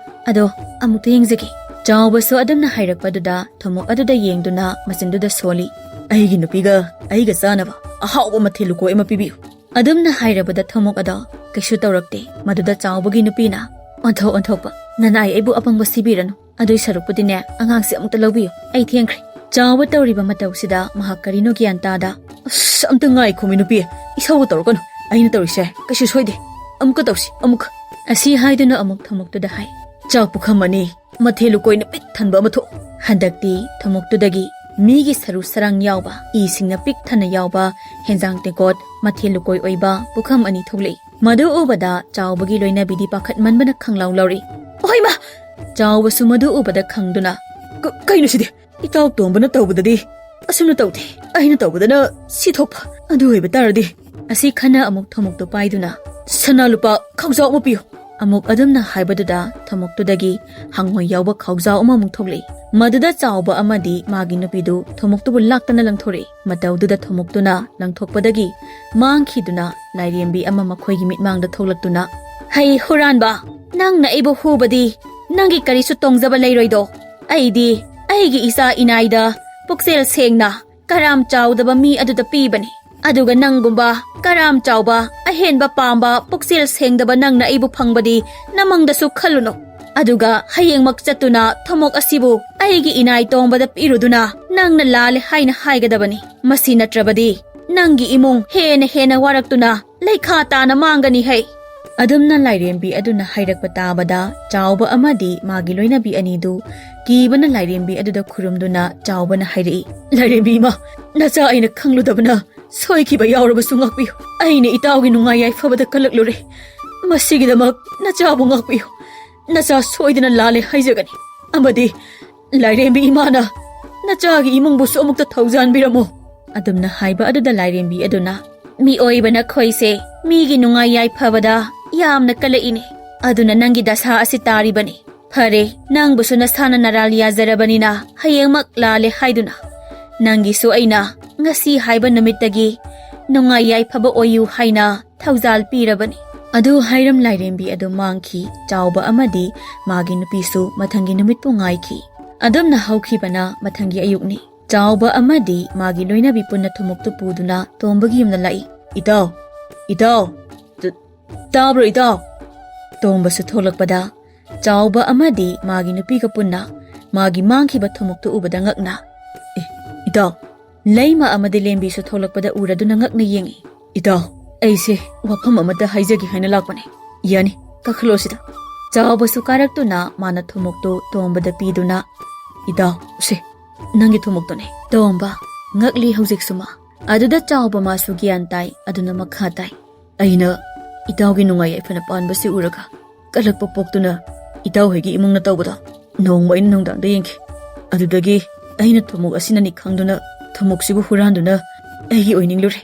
ꯑꯗꯣ ꯑꯃꯨꯛꯇ ꯌꯦꯡꯖꯒꯦ꯫" ꯆꯥꯎꯕꯁꯨ ꯑꯗꯨꯝꯅ ꯍꯥꯏꯔꯛꯄꯗꯨꯗ ꯊꯨꯝꯃꯣꯛ ꯑꯗꯨꯗ ꯌꯦꯡꯗꯨꯅ ꯃꯆꯤꯟꯗꯨꯗ ꯁꯣꯜꯂꯤ꯫ "ꯑꯩꯒꯤ ꯅꯨꯄꯤꯒ ꯑꯩꯒ ꯆꯥꯅꯕ ꯑꯍꯥꯎꯕ ꯃꯊꯦꯜ ꯂꯨꯀꯣꯏ ꯑꯃ ꯄꯤꯕꯤꯌꯨ꯫" ꯑꯗꯨꯝꯅ ꯍꯥꯏꯔꯕꯗ ꯊꯨꯝꯃꯣꯛ ꯑꯗꯣ ꯀꯩꯁꯨ ꯇꯧꯔꯛꯇꯦ꯫ ꯃꯗꯨꯗ ꯆꯥꯎꯕꯒꯤ ꯅꯨꯄꯤꯅ, "ꯑꯣꯟꯊꯣꯛ ꯑꯣꯟꯊꯣꯛꯄ, ꯅꯅꯥꯏ ꯑꯩꯕꯨ ꯑꯄꯪꯕ ꯁꯤꯕꯤꯔꯅꯨ꯫ ꯑꯗꯨꯏ ꯁꯔꯨꯛꯄꯨꯗꯤꯅꯦ, ꯑꯉꯥꯡꯁꯦ ꯑꯃꯨꯛꯇ ꯂꯧꯕꯤꯌꯨ꯫ ꯑꯩ ꯊꯦꯡꯈ꯭ꯔꯦ꯫" ꯆꯥꯎꯕ ꯇꯧꯔꯤꯕ ꯃꯇꯧꯁꯤꯗ ꯃꯍꯥꯛ ꯀꯔꯤꯅꯣ ꯒ꯭ꯌꯥꯟ ꯇꯥꯗ, "ꯑꯁ, ꯑꯝꯇ ꯉꯥꯏꯈꯣꯃꯤ ꯅꯨꯄꯤ, ꯏꯁꯧꯒ ꯇꯧꯔꯛꯀꯅꯨ꯫ ꯑꯩꯅ ꯇꯧꯔꯤꯁꯦ ꯀꯩꯁꯨ ꯁꯣꯏꯗꯦ꯫ ꯑꯃꯨꯛꯀ ꯇꯧꯁꯤ, ꯑꯃꯨꯛ꯫" ꯑꯁꯤ ꯍꯥꯏꯗꯨꯅ ꯑꯃꯨꯛ ꯊꯨꯝꯃꯣꯛꯇꯨꯗ ꯍꯥꯏ, "ꯆꯥꯛ ꯄꯨꯈꯝ ꯑꯅꯤ, ꯃꯊꯦꯜ ꯂꯨꯀꯣꯏꯅ ꯄꯤꯛ ꯊꯟꯕ ꯑꯃ ꯊꯣꯛ꯫" ꯍꯟꯗꯛꯇꯤ ꯊꯨꯝꯃꯣꯛꯇꯨꯗꯒꯤ ꯃꯤꯒꯤ ꯁꯔꯨ ꯁꯔꯥꯡ ꯌꯥꯎꯕ, ꯏꯁꯤꯡꯅ ꯄꯤꯛ ꯊꯟꯅ ꯌꯥꯎꯕ ꯍꯦꯟꯖꯥꯡ ꯇꯦꯡꯀꯣꯠ, ꯃꯊꯦꯜ ꯂꯨꯀꯣꯏ ꯑꯣꯏꯕ ꯄꯨꯈꯝ ꯑꯅꯤ ꯊꯣꯛꯂꯛꯏ꯫ ꯃꯗꯨ ꯎꯕꯗ ꯆꯥꯎꯕꯒꯤ ꯂꯣꯏꯅꯕꯤꯗꯤ ꯄꯥꯈꯠꯃꯟꯕꯅ ꯈꯪꯂꯥꯎ ꯂꯥꯎꯔꯛꯏ꯫ "ꯑꯣꯍꯩꯃꯥ!" ꯆꯥꯎꯕꯁꯨ ꯃꯗꯨ ꯎꯕꯗ ꯈꯪꯗꯨꯅ, "ꯀ-, ꯀꯩꯅꯣ ꯁꯤꯗꯤ? ꯏꯇꯥꯎ ꯇꯣꯝꯕꯅ ꯇꯧꯕꯗꯗꯤ ꯑꯁꯨꯝꯅ ꯇꯧꯗꯦ꯫ ꯑꯩꯅ ꯇꯧꯕꯗꯅ ꯁꯤ ꯊꯣꯛꯄ꯫ ꯑꯗꯨ ꯑꯣꯏꯕ ꯇꯥꯔꯗꯤ?" ꯑꯁꯤ ꯈꯟꯅ ꯑꯃꯨꯛ ꯊꯨꯝꯃꯣꯛꯇꯨ ꯄꯥꯏꯗꯨꯅ, "ꯁꯅꯥ ꯂꯨꯄꯥ ꯈꯥꯎꯖꯥꯎ ꯑꯃ ꯄꯤꯌꯨ꯫" ꯑꯃꯨꯛ ꯑꯗꯨꯝꯅ ꯍꯥꯏꯕꯗꯨꯗ ꯊꯨꯝꯃꯣꯛꯇꯨꯗꯒꯤ ꯍꯪꯉꯣꯏ ꯌꯥꯎꯕ ꯈꯥꯎꯖꯥꯎ ꯑꯃꯃꯨꯛ ꯊꯣꯛꯂꯛꯏ꯫ ꯃꯗꯨꯗ ꯆꯥꯎꯕ ꯑꯃꯗꯤ ꯃꯥꯒꯤ ꯅꯨꯄꯤꯗꯨ ꯊꯨꯝꯃꯣꯛꯇꯨꯕꯨ ꯂꯥꯛꯇꯅ ꯂꯪꯊꯣꯔꯛꯏ꯫ ꯃꯇꯧꯗꯨꯗ ꯊꯨꯝꯃꯣꯛꯇꯨꯅ ꯂꯪꯊꯣꯛꯄꯗꯒꯤ ꯃꯥꯡꯈꯤꯗꯨꯅ ꯂꯥꯏꯔꯦꯝꯕꯤ ꯑꯃ ꯃꯈꯣꯏꯒꯤ ꯃꯤꯠꯃꯥꯡꯗ ꯊꯣꯛꯂꯛꯇꯨꯅ, "ꯍꯩ ꯍꯨꯔꯥꯟꯕ, ꯅꯪꯅ ꯑꯩꯕꯨ ꯍꯨꯕꯗꯤ ꯅꯪꯒꯤ ꯀꯔꯤꯁꯨ ꯇꯣꯡꯖꯕ ꯂꯩꯔꯣꯏꯗꯣ꯫ ꯑꯩꯗꯤ ꯑꯩꯒꯤ ꯏꯆꯥ ꯏꯅꯥꯏꯗ ꯄꯨꯛꯆꯦꯜ ꯁꯦꯡꯅ ꯀꯔꯥꯝ ꯆꯥꯎꯗꯕ ꯃꯤ ꯑꯗꯨꯗ ꯄꯤꯕꯅꯤ꯫ ꯑꯗꯨꯒ ꯅꯪꯒꯨꯝꯕ ꯀꯔꯥꯝ ꯆꯥꯎꯕ, ꯑꯍꯦꯟꯕ ꯄꯥꯝꯕ, ꯄꯨꯛꯆꯦꯜ ꯁꯦꯡꯗꯕ ꯅꯪꯅ ꯑꯩꯕꯨ ꯐꯪꯕꯗꯤ ꯅꯃꯪꯗꯁꯨ ꯈꯜꯂꯨꯅꯨ꯫ ꯑꯗꯨꯒ ꯍꯌꯦꯡꯃꯛ ꯆꯠꯇꯨꯅ ꯊꯨꯝꯃꯣꯛ ꯑꯁꯤꯕꯨ ꯑꯩꯒꯤ ꯏꯅꯥꯏ ꯇꯣꯝꯕꯗ ꯄꯤꯔꯨꯗꯨꯅ ꯅꯪꯅ ꯂꯥꯜꯂꯦ ꯍꯥꯏꯅ ꯍꯥꯏꯒꯗꯕꯅꯤ꯫ ꯃꯁꯤ ꯅꯠꯇ꯭ꯔꯕꯗꯤ ꯅꯪꯒꯤ ꯏꯃꯨꯡ ꯍꯦꯟꯅ ꯍꯦꯟꯅ ꯋꯥꯔꯛꯇꯨꯅ ꯂꯩꯈꯥ ꯇꯥꯅ ꯃꯥꯡꯒꯅꯤ ꯍꯩ꯫" ꯑꯗꯨꯝꯅ ꯂꯥꯏꯔꯦꯝꯕꯤ ꯑꯗꯨꯅ ꯍꯥꯏꯔꯛꯄ ꯇꯥꯕꯗ ꯆꯥꯎꯕ ꯑꯃꯗꯤ ꯃꯥꯒꯤ ꯂꯣꯏꯅꯕꯤ ꯑꯅꯤꯗꯨ ꯀꯤꯕꯅ ꯂꯥꯏꯔꯦꯝꯕꯤ ꯑꯗꯨꯗ ꯈꯨꯔꯨꯝꯗꯨꯅ ꯆꯥꯎꯕꯅ ꯍꯥꯏꯔꯛꯏ, "ꯂꯥꯏꯔꯦꯝꯕꯤ ꯏꯃꯥ, ꯅꯆꯥ ꯑꯩꯅ ꯈꯪꯂꯨꯗꯕꯅ ꯁꯣꯏꯈꯤꯕ ꯌꯥꯎꯔꯕꯁꯨ ꯉꯥꯛꯄꯤꯌꯨ꯫ ꯑꯩꯅ ꯏꯇꯥꯎꯒꯤ ꯅꯨꯡꯉꯥꯏ ꯌꯥꯏꯐꯕꯗ ꯀꯜꯂꯛꯂꯨꯔꯦ꯫ ꯃꯁꯤꯒꯤꯗꯃꯛ ꯅꯆꯥꯕꯨ ꯉꯥꯛꯄꯤꯌꯨ꯫ ꯅꯆꯥ ꯁꯣꯏꯗꯅ ꯂꯥꯜꯂꯦ ꯍꯥꯏꯖꯒꯅꯤ꯫ ꯑꯃꯗꯤ ꯂꯥꯏꯔꯦꯝꯕꯤ ꯏꯃꯥꯅ ꯅꯆꯥꯒꯤ ꯏꯃꯨꯡꯕꯨꯁꯨ ꯑꯃꯨꯛꯇ ꯊꯧꯖꯥꯟꯕꯤꯔꯝꯃꯨ꯫" ꯑꯗꯨꯝꯅ ꯍꯥꯏꯕ ꯑꯗꯨꯗ ꯂꯥꯏꯔꯦꯝꯕꯤ ꯑꯗꯨꯅ, "ꯃꯤꯑꯣꯏꯕꯅ ꯈꯣꯏꯁꯦ ꯃꯤꯒꯤ ꯅꯨꯡꯉꯥꯏ ꯌꯥꯏꯐꯕꯗ ꯌꯥꯝꯅ ꯀꯜꯂꯛꯏꯅꯦ꯫ ꯑꯗꯨꯅ ꯅꯪꯒꯤ ꯗꯁꯥ ꯑꯁꯤ ꯇꯥꯔꯤꯕꯅꯤ꯫ ꯐꯔꯦ, ꯅꯪꯕꯨꯁꯨ ꯅꯁꯥꯅ ꯅꯔꯥꯜ ꯌꯥꯖꯔꯕꯅꯤꯅ ꯍꯌꯦꯡꯃꯛ ꯂꯥꯜꯂꯦ ꯍꯥꯏꯗꯨꯅ ꯅꯪꯒꯤꯁꯨ ꯑꯩꯅ ꯉꯁꯤ ꯍꯥꯏꯕ ꯅꯨꯃꯤꯠꯇꯒꯤ ꯅꯨꯡꯉꯥꯏ ꯌꯥꯏꯐꯕ ꯑꯣꯏꯌꯨ ꯍꯥꯏꯅ ꯊꯧꯖꯥꯜ ꯄꯤꯔꯕꯅꯤ꯫" ꯑꯗꯨ ꯍꯥꯏꯔꯝ ꯂꯥꯏꯔꯦꯝꯕꯤ ꯑꯗꯨ ꯃꯥꯡꯈꯤ꯫ ꯆꯥꯎꯕ ꯑꯃꯗꯤ ꯃꯥꯒꯤ ꯅꯨꯄꯤꯁꯨ ꯃꯊꯪꯒꯤ ꯅꯨꯃꯤꯠꯄꯨ ꯉꯥꯏꯈꯤ꯫ ꯑꯗꯨꯝꯅ ꯍꯧꯈꯤꯕꯅ ꯃꯊꯪꯒꯤ ꯑꯌꯨꯛꯅꯤ꯫ ꯆꯥꯎꯕ ꯑꯃꯗꯤ ꯃꯥꯒꯤ ꯂꯣꯏꯅꯕꯤ ꯄꯨꯟꯅ ꯊꯨꯝꯃꯣꯛꯇꯨ ꯄꯨꯗꯨꯅ ꯇꯣꯝꯕꯒꯤ ꯌꯨꯝꯗ ꯂꯥꯛꯏ꯫ "ꯏꯇꯥꯎ, ꯏꯇꯥꯎ, ꯇ-, ꯇꯥꯕ꯭ꯔꯣ ꯏꯇꯥꯎ?" ꯇꯣꯝꯕꯁꯨ ꯊꯣꯛꯂꯛꯄꯗ ꯆꯥꯎꯕ ꯑꯃꯗꯤ ꯃꯥꯒꯤ ꯅꯨꯄꯤꯒ ꯄꯨꯟꯅ ꯃꯥꯒꯤ ꯃꯥꯡꯈꯤꯕ ꯊꯨꯝꯃꯣꯛꯇꯨ ꯎꯕꯗ ꯉꯛꯅ, "ꯑꯦ, ꯏꯇꯥꯎ!" ꯂꯩꯃ ꯑꯃꯗꯤ ꯂꯦꯝꯕꯤꯁꯨ ꯊꯣꯛꯂꯛꯄꯗ ꯎꯔꯗꯨꯅ ꯉꯛꯅ ꯌꯦꯡꯉꯤ꯫ "ꯏꯇꯥꯎ, ꯑꯩꯁꯦ ꯋꯥꯐꯝ ꯑꯃꯇ ꯍꯥꯏꯖꯒꯦ ꯍꯥꯏꯅ ꯂꯥꯛꯄꯅꯦ꯫ ꯌꯥꯅꯤ, ꯀꯥꯈꯠꯂꯣ ꯁꯤꯗ꯫" ꯆꯥꯎꯕꯁꯨ ꯀꯥꯔꯛꯇꯨꯅ ꯃꯥꯅ ꯊꯨꯝꯃꯣꯛꯇꯨ ꯇꯣꯝꯕꯗ ꯄꯤꯗꯨꯅ, "ꯏꯇꯥꯎ, ꯁꯦ, ꯅꯪꯒꯤ ꯊꯨꯝꯃꯣꯛꯇꯨꯅꯦ꯫" ꯇꯣꯝꯕ ꯉꯛꯂꯤ ꯍꯧꯖꯤꯛꯁꯨ ꯃꯥ꯫ ꯑꯗꯨꯗ ꯆꯥꯎꯕ ꯃꯥꯁꯨ ꯒ꯭ꯌꯥꯟ ꯇꯥꯏ, ꯑꯗꯨꯅ ꯃꯈꯥ ꯇꯥꯏ꯫ "ꯑꯩꯅ ꯏꯇꯥꯎꯒꯤ ꯅꯨꯡꯉꯥꯏ ꯌꯥꯏꯐꯅ ꯄꯥꯟꯕꯁꯤ ꯎꯔꯒ ꯀꯜꯂꯛꯄ ꯄꯣꯛꯇꯨꯅ ꯏꯇꯥꯎ ꯍꯣꯏꯒꯤ ꯏꯃꯨꯡꯅ ꯇꯧꯕꯗꯣ ꯅꯣꯡꯃ ꯑꯩꯅ ꯅꯨꯡꯗꯥꯡꯗ ꯌꯦꯡꯈꯤ꯫ ꯑꯗꯨꯗꯒꯤ ꯑꯩꯅ ꯊꯨꯝꯃꯣꯛ ꯑꯁꯤꯅꯅꯤ ꯈꯪꯗꯨꯅ ꯊꯨꯝꯃꯣꯛꯁꯤꯕꯨ ꯍꯨꯔꯥꯟꯗꯨꯅ ꯑꯩꯒꯤ ꯑꯣꯏꯅꯤꯡꯂꯨꯔꯦ꯫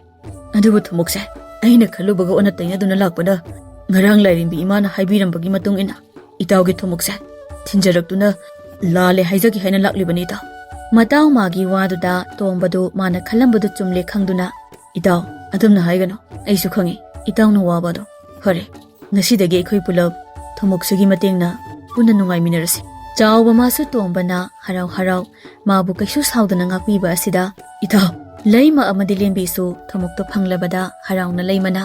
ꯑꯗꯨꯕꯨ ꯊꯨꯝꯃꯣꯛꯁꯦ ꯑꯩꯅ ꯈꯜꯂꯨꯕꯒ ꯑꯣꯟꯅ ꯇꯩꯅꯗꯨꯅ ꯂꯥꯛꯄꯅ ꯉꯔꯥꯡ ꯂꯥꯏꯔꯦꯝꯕꯤ ꯏꯃꯥꯅ ꯍꯥꯏꯕꯤꯔꯝꯕꯒꯤ ꯃꯇꯨꯡ ꯏꯟꯅ ꯏꯇꯥꯎꯒꯤ ꯊꯨꯝꯃꯣꯛꯁꯦ ꯊꯤꯟꯖꯔꯛꯇꯨꯅ ꯂꯥꯜꯂꯦ ꯍꯥꯏꯖꯒꯦ ꯍꯥꯏꯅ ꯂꯥꯛꯂꯤꯕꯅꯤ ꯏꯇꯥꯎ꯫" ꯃꯇꯥꯎ ꯃꯥꯒꯤ ꯋꯥꯗꯨꯗ ꯇꯣꯝꯕꯗꯨ ꯃꯥꯅ ꯈꯜꯂꯝꯕꯗꯨ ꯆꯨꯝꯂꯦ ꯈꯪꯗꯨꯅ, "ꯏꯇꯥꯎ, ꯑꯗꯨꯝꯅ ꯍꯥꯏꯒꯅꯨ꯫ ꯑꯩꯁꯨ ꯈꯪꯏ꯫ ꯏꯇꯥꯎꯅ ꯋꯥꯕꯗꯣ꯫ ꯐꯔꯦ, ꯉꯁꯤꯗꯒꯤ ꯑꯩꯈꯣꯏ ꯄꯨꯂꯞ ꯊꯨꯝꯃꯣꯛꯁꯨꯒꯤ ꯃꯇꯦꯡꯅ ꯄꯨꯟꯅ ꯅꯨꯡꯉꯥꯏꯃꯤꯟꯅꯔꯁꯤ꯫ ꯆꯥꯎꯕ ꯃꯥꯁꯨ ꯇꯣꯝꯕꯅ ꯍꯔꯥꯎ ꯍꯔꯥꯎ ꯃꯥꯕꯨ ꯀꯩꯁꯨ ꯁꯥꯎꯗꯅ ꯉꯥꯛꯄꯤꯕ ꯑꯁꯤꯗ, ꯏꯇꯥꯎ, ꯂꯩꯃ ꯑꯃꯗꯤ ꯂꯦꯝꯕꯤꯁꯨ ꯊꯨꯝꯃꯣꯛꯇꯣ ꯐꯪꯂꯕꯗ ꯍꯔꯥꯎꯅ ꯂꯩꯃꯅ,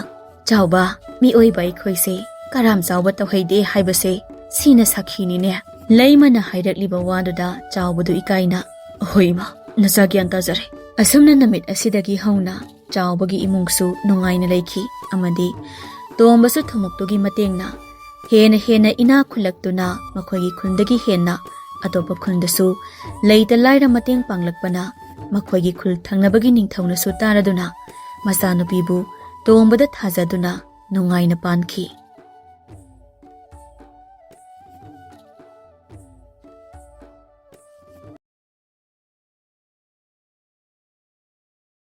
"ꯆꯥꯎꯕ, ꯃꯤꯑꯣꯏꯕ ꯑꯩꯈꯣꯏꯁꯦ ꯀꯔꯥꯝ ꯆꯥꯎꯕ ꯇꯧꯍꯩꯗꯦ ꯍꯥꯏꯕꯁꯦ ꯁꯤꯅ ꯁꯥꯈꯤꯅꯤꯅꯦ"꯫ ꯂꯩꯃꯅ ꯍꯥꯏꯔꯛꯂꯤꯕ ꯋꯥꯗꯨꯗ ꯆꯥꯎꯕꯗꯨ ꯏꯀꯥꯏꯅ, "ꯑꯍꯣꯏ ꯏꯃꯥ, ꯅꯆꯥ ꯒ꯭ꯌꯥꯟ ꯇꯥꯖꯔꯦ"꯫ ꯑꯁꯨꯝꯅ ꯅꯨꯃꯤꯠ ꯑꯁꯤꯗꯒꯤ ꯍꯧꯅ ꯆꯥꯎꯕꯒꯤ ꯏꯃꯨꯡꯁꯨ ꯅꯨꯡꯉꯥꯏꯅ ꯂꯩꯈꯤ ꯑꯃꯗꯤ ꯇꯣꯝꯕꯁꯨ ꯊꯨꯝꯃꯣꯛꯇꯨꯒꯤ ꯃꯇꯦꯡꯅ ꯍꯦꯟꯅ ꯍꯦꯟꯅ ꯏꯅꯥꯛ ꯈꯨꯜꯂꯛꯇꯨꯅ ꯃꯈꯣꯏꯒꯤ ꯈꯨꯟꯗꯒꯤ ꯍꯦꯟꯅ ꯑꯇꯣꯞꯄ ꯈꯨꯟꯗꯁꯨ ꯂꯩꯇ ꯂꯥꯏꯔ ꯃꯇꯦꯡ ꯄꯥꯡꯂꯛꯄꯅ ꯃꯈꯣꯏꯒꯤ ꯈꯨꯜ ꯊꯪꯅꯕꯒꯤ ꯅꯤꯡꯊꯧꯅꯁꯨ ꯇꯥꯔꯗꯨꯅ ꯃꯆꯥꯅꯨꯄꯤꯕꯨ ꯇꯣꯝꯕꯗ ꯊꯥꯖꯗꯨꯅ ꯅꯨꯡꯉꯥꯏꯅ ꯄꯥꯟꯈꯤ꯫